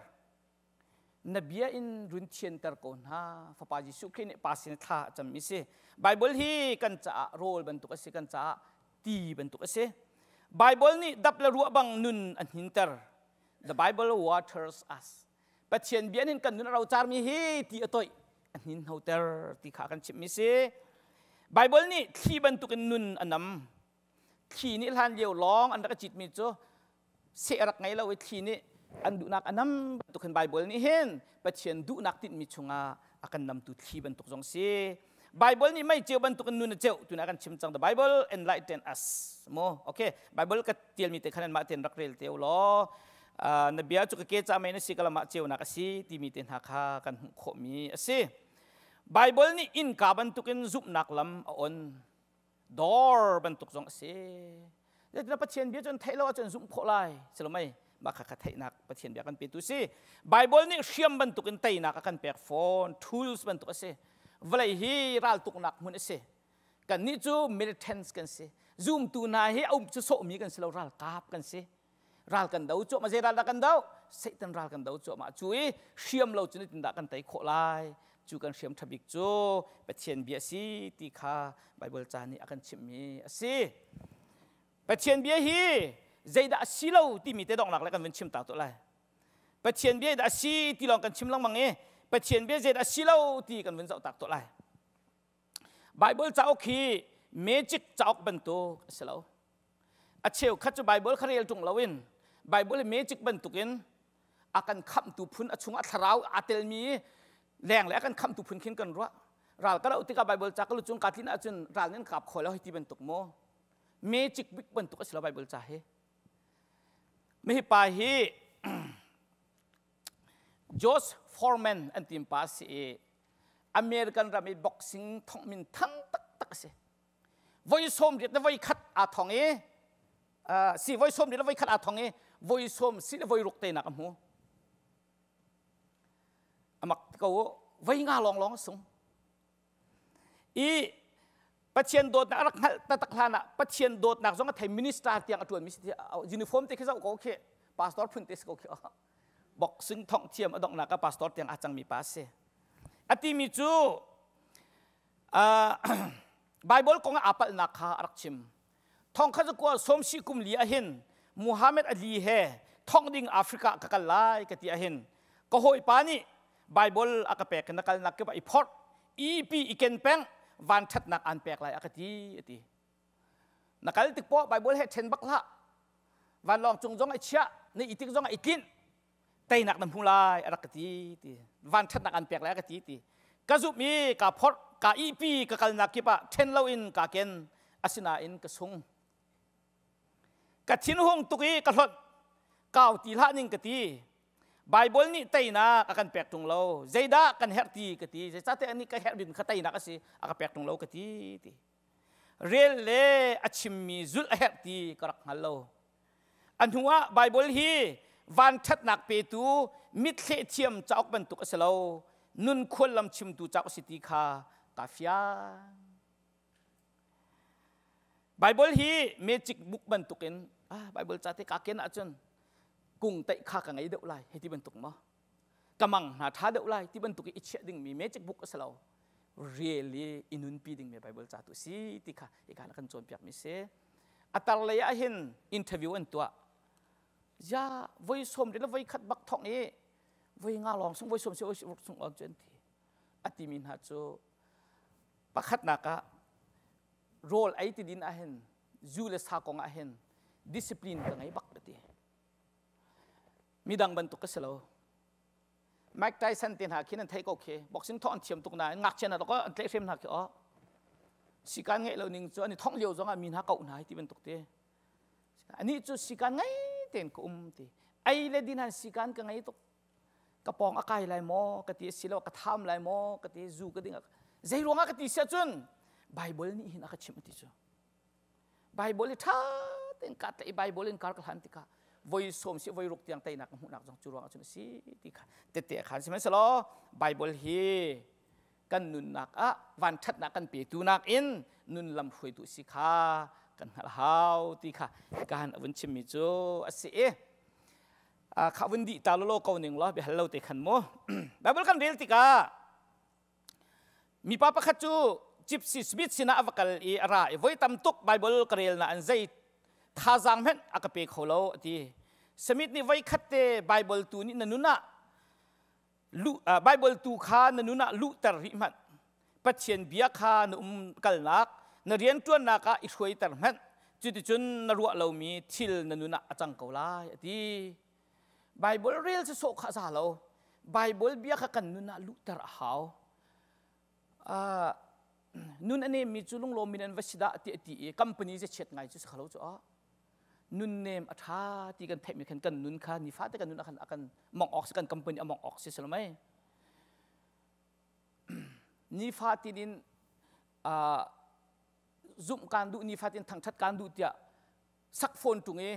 [SPEAKER 1] Na bia in run thianter ko hna. Fapa Jesuh Khrih nih Pa sin thla a cammi si. Bible hi kan caah rawl bantuk a si, kan caah ti bantuk a si. Bible nih dap le ruah bang nun a hninter. The Bible waters us. Pathian bia nin kan nun a rocarmi hi ti a toih a hninhnoter ti kha kan chimhmi si. Bible nih thli bantukin nun a nam. Thli nih hlan lio lawng an rak i citmi cu seh rak ngei lo i thli nih an duhnak a nam bantuk hin Bible nih hin Pathian duhnak tinhmi chungah a kan namtu thli bantuk zong si. Bible nih mei ceu bantukin nun a ceuh tuna kan chim cang. The Bible enlighten us. Mo okay Bible ka tialmi te khan mah ten rak rel te law na bia cu ka ke ca mei na si ka lamah ceunak a si timi te hna kha kan hmuh khawhmi a si. Bible nih innka bantukin zumhnak lam a on. Door bantuk zong a si. Zeitinah Pathian bia cu an theih lo ahcun zumh khawh lai. Silomei mah kha kha theihnak Pathian bia kan petu si. Bible nih hriam bantukin teinak a kan pek fawn. Tools bantuk a si. Vawlei hi raltuknak hmun a si. Kannih cu militants kan si. Zumtu hna hi a um cu sawhmi kan si lo, ralkap kan si. Ral kan do cuahmah zei ral dah kan do? Satan ral kan do cuahmah. Cu i hriam lo cu nitin dah kan tei khawh lai? Cu kan hriam ṭha bik cu Pathian bia si ti kha Bible ca nih a kan chimhmi a si. Pathian bia hi zeidah a si lo timi te donghnak le kan vun chim ta tuah lai. Pathian bia dah a si ti lawng kan chim lengmang i Pathian bia zeidah a si lo ti kan vun zoh tak tuah lai. Bible cauk hi magic cauk bantuk a si lo. A cheukhat cu Bible kha rel ṭung loin Bible hi magic bantukin a kan khamhtu phun a chungah thlarau aa telmi leng le a kan khamhtu phun khin kan ruah. Ral ka loh tikah Bible ca ka lu cung kaa tlin ahcun ral nih an kap kho lo hei ti bantuk maw? Magic bik bantuk a si lo Bible ca hi. Mihi pa hi Josh Foreman an tim pa si i American ram i boxing thongh min thang taktak a si. Voi sawm riat le voi khat aa thong i si voi sawm riat le voi khat aa thong i voi sawm si le voi ruk tenak a hmu. Amak ko voi nga lawng lawng a sung. I Pathian dawtnak a rak hngalh taktak hlan ah Pathian dawtnak zong a thei minister tiang a ṭuanmi si uniform te khi zoh ko khi pastor phun te si ko khi boxing thongh thiam a donghnak ah pastor tiang aa cangmi pa a si. A timi cu Bible kong ah aa palhnak kha a rak chim. Thong kha zakua sawmsi kum li ahhin Muhammad Ali he thong ding Africa ka kal lai ka ti ahhin ka hawipa nih Bible a ka pek na kalnak kip ah i phorh ipi i ken peng van ṭhatnak aan pek lai a ka ti a ti. Na kal tik poah Bible he ṭhen bak hlah. Vanlawng cung zong i chiah, na i tik zong ah i tlinh. Teinak na hmu lai a rak ka ti ti. Van ṭhatnak aan pek lai a ka ti ti. Ka zumh i kaa phorh, kaa ihpi, ka kalnak kip ah ṭhen loin kaa ken. Asinain ka sung. Ka thinhung tuk i ka hlonh. Kau ti hlah ning ka ti. Bible nih teinak a kan pek ṭung lo. Zeidah kan herh ti ka ti. Zeicahtiah nih ka herh bik kha teinak a si. A ka pek ṭung lo ka ti ti. Rel le a chimmi zulh a herh ti ka rak hngal lo. A hnu ah Bible hi van ṭhatnak petu mithleh thiam cauk bantuk a si lo. Nun khuallam chimtu cauk a si ti kha kaa fiang. Bible hi magic book bantukin ah Bible ca te kaa ken ahcun kung teih kha ka ngei deuh lai hei ti bantuk maw? Ka mang hna ṭha deuh lai ti bantuk i i chiah dingmi magic book a si lo. Really i nunpi dingmi Bible ca tu si ti kha hika na kan cawnpiakmi si. A tar lei ah hin interview an tuah. Ya voi sawm le voi khat bak thong i voi nga lawng sung voi sawm si voi sung on cu an ti. A timi hna cu pakhatnak ah. Rawl ei ti din ahhin zu le sa kong ahhin discipline ka ngei bak ka ti. Midang bantuk ka si lo. Mike Tyson te hna khi nan theih ko khi boxing thawh an thiam tuk nain ngakchia hna an tlaihhrem hna khi oh sikan ngeih lo ning cu an i thongh lio zong ah mi hna koh hna ti bantuk te. Anih cu sikan ngei tein ka um ti. Ei le din han sikan ka ngei tuk. Ka pawng a kai lai maw ka ti silo ka tham lai maw ka ti zu ka ding zei ruangah ka ti sia cun Bible nih hin a ka chimh ti cu. Bible i ṭha tein ka tlaih i Bible in kar ka hlan tikah voi sawm si voi ruk tiang teinak ka hmuhnak zong cu ruangah cun a si ti kha tette a khan. Sihmanhsehlaw Bible hi kan nunnak ah vanṭhatnak kan petu nakin nun lam hruaitu si kha kan hngalh hau ti kha ka han a vun chimmi cu a si i kha vun dih ta lolo ko ning law biahal lo te khan mu. Bible kan rel tikah mipa pakhat cu Gypsy Smith sinah a va kal i a ra i voi tam tuk Bible ka rel na an zei thazaang hmanh a ka pe kho lo a ti. Smith nih voi khat te Bible tu nih na nun ah Bible tu kha na nun ah luhter rih hmanh. Pathian bia kha na um kalnak, na rianṭuannak ah i hruaiter hmanh. Cuticun na ruah lomi thil na nun ah a cang ko lai a ti. Bible rel cu sawh kha a za lo. Bible bia kha kan nun ah luhter a hau. Nun a nemmi cu lunglawm in an va si dah ti a ti i company ze chiat ngai cu si khalo cu ah nun nem a ṭha ti kan theihmi khan kan nun kha nifate kan nun ah khan a kan mong awk si kan company a mong awk si si lo mei nifatin in zumh kaan duh nifatin thangṭhat kaan duh tiah sak phone ṭung i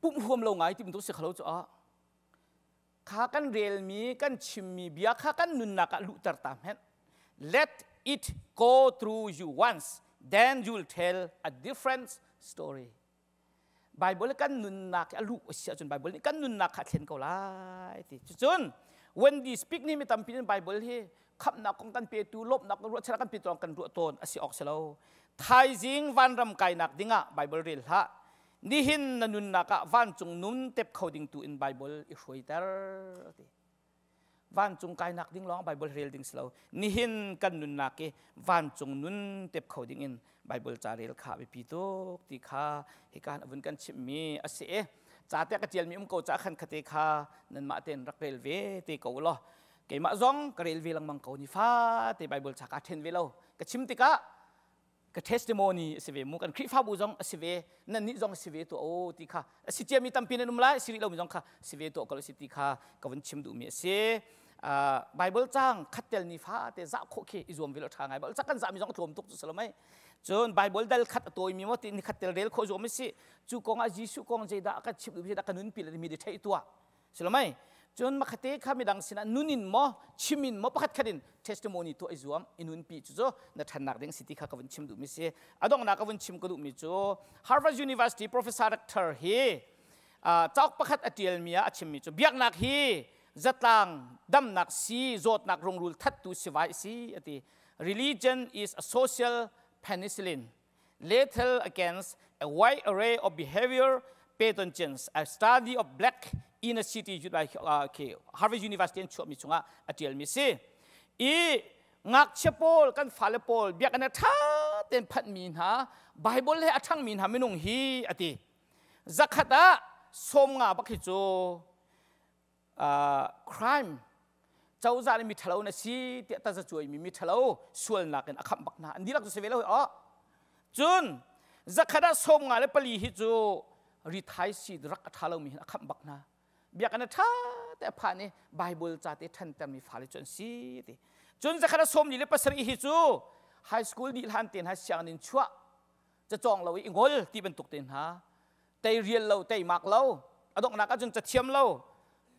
[SPEAKER 1] pumh huam lo ngai ti bantuk si khalo cu ah kha kan relmi kan chimmi bia kha kan nunnak ah luhter ta hmenh. Let it go through you once, then you'll tell a different story. Bible kan nunnak a luh a si ahcun Bible nih kan nunnak kha a thlen ko lai ti. Cucun Wendy speak nih mi tampi in Bible hi khamhnak kong kan petu lawmhnak kan ruahchan kan petu kan ruah tawn a si awk si lo. Thaizing vanram kainak dingah Bible rel hlah. Nihin na nunnak ah vancung nun tep kho ding tu in Bible i hruaiter ti. Vancung kainak ding lawng Bible rel ding si lo. Nihin kan nunnak i vancung nun tep kho ding in Bible ca rel kha biapi tuk ti kha hikan a vun kan chimhmi a si i ca te ka tialmi um ko ca khan khate kha nanmah tein rak rel ve te ko law keimah zong ka rel ve lengmang ko ni fa te Bible ca ka then ve lo ka chim tikah ka testimony a si ve mu kan Khrihfabu zong a si ve nan nih zong a si ve tuah o ti kha a si ciami tampi nan um lai si rih lomi zong kha si ve tuah ko si ti kha ka vun chim duhmi a si. Bible cang khat tel ni fa te zah khawh khi i zuam ve lo ṭha ngai. Bible cak kan zahmi zong a tlawm tuk cu si lo mei. Cun Bible dal khat a tawimi maw ti ni khat tel rel khawh zuam si. Cu kong ah Jesuh kong zeidah kan chim duhmi zeidah ka nunpi le mi di theih tuah si lo mei. Cun makhate kha midang sinah nun in maw chim in maw pakhat khat in testimony tuah i zuam i nunpi cu cu na ṭhannak ding si ti kha ka vun chim duhmi si. A donghnak ka vun chim ka duhmi cu Harvard University Professor Rector hi cauk pakhat a ṭialmi ah a chimmi cu biaknak hi zatlang damnak si zawtnak rungrul thattu sivai si a ti. Religion is a social penicillin lethal against a wide array of behavior pathogens. A study of black inner city okay, Harvard University an chuahmi chungah a ṭialmi si. I ngakchia pawl kan fale pawl biakinn a ṭha tein phanhmi hna Bible he a ṭhangmi hna minung hi a ti. Zakhat ah 50 bak hi cu crime cozah nih mi ṭhalo na si tiah taza cuaimi mi ṭhalo sualnak in a khamh bak hna an dihlak cu si ve lo oh cun zakhat ah 54 hi cu rithai si rak a ṭha lomi hin a khamh bak hna. Biakinn a ṭha te a phan i Bible ca te ṭhantermi fale cu an si ti. Cun zakhat ah 47 hi cu high school dih hlan te hna sianginn chuah cacawng lo i ngol ti bantuk te hna tei rial lo teimak lo a donghnak ahcun cathiam lo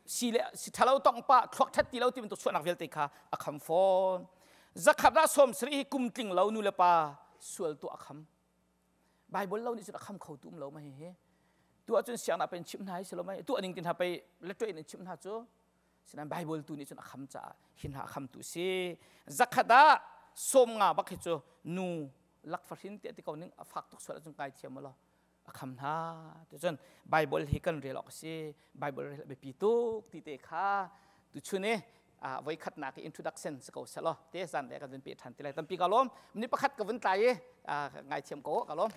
[SPEAKER 1] si le si ṭhalo tong pa thluak ṭhat ti lo ti bantuk chuahnak vialte kha a kham fawn. Zakhat ah 70 hi kum tling lo nu le pa sual tuah a kham. Bible lo nih cun a kham kho tu um lo ma hi tu ahcun siangnak pe in chimh hna hi si lo mai tuah ning tin hna pei letṭuah in chimh hna cu sinain Bible tu nih cun a kham caah hin hna a kham tu si. Zakhat ah 50 bak hi cu nu lakfahrin tiah ti ko ning a fak tuk sual ahcun kai thiam lo a kham hna ti cun Bible hi kan rel awk a si. Bible rel a biapi tuk ti te kha tuchun i. Voi khatnak i introduction si ko selaw te zan le kan vun pe than ti lai. Tampi ka lawm. Ni pakhat ka vun tlai i, ngaithiam ko, ka lawm.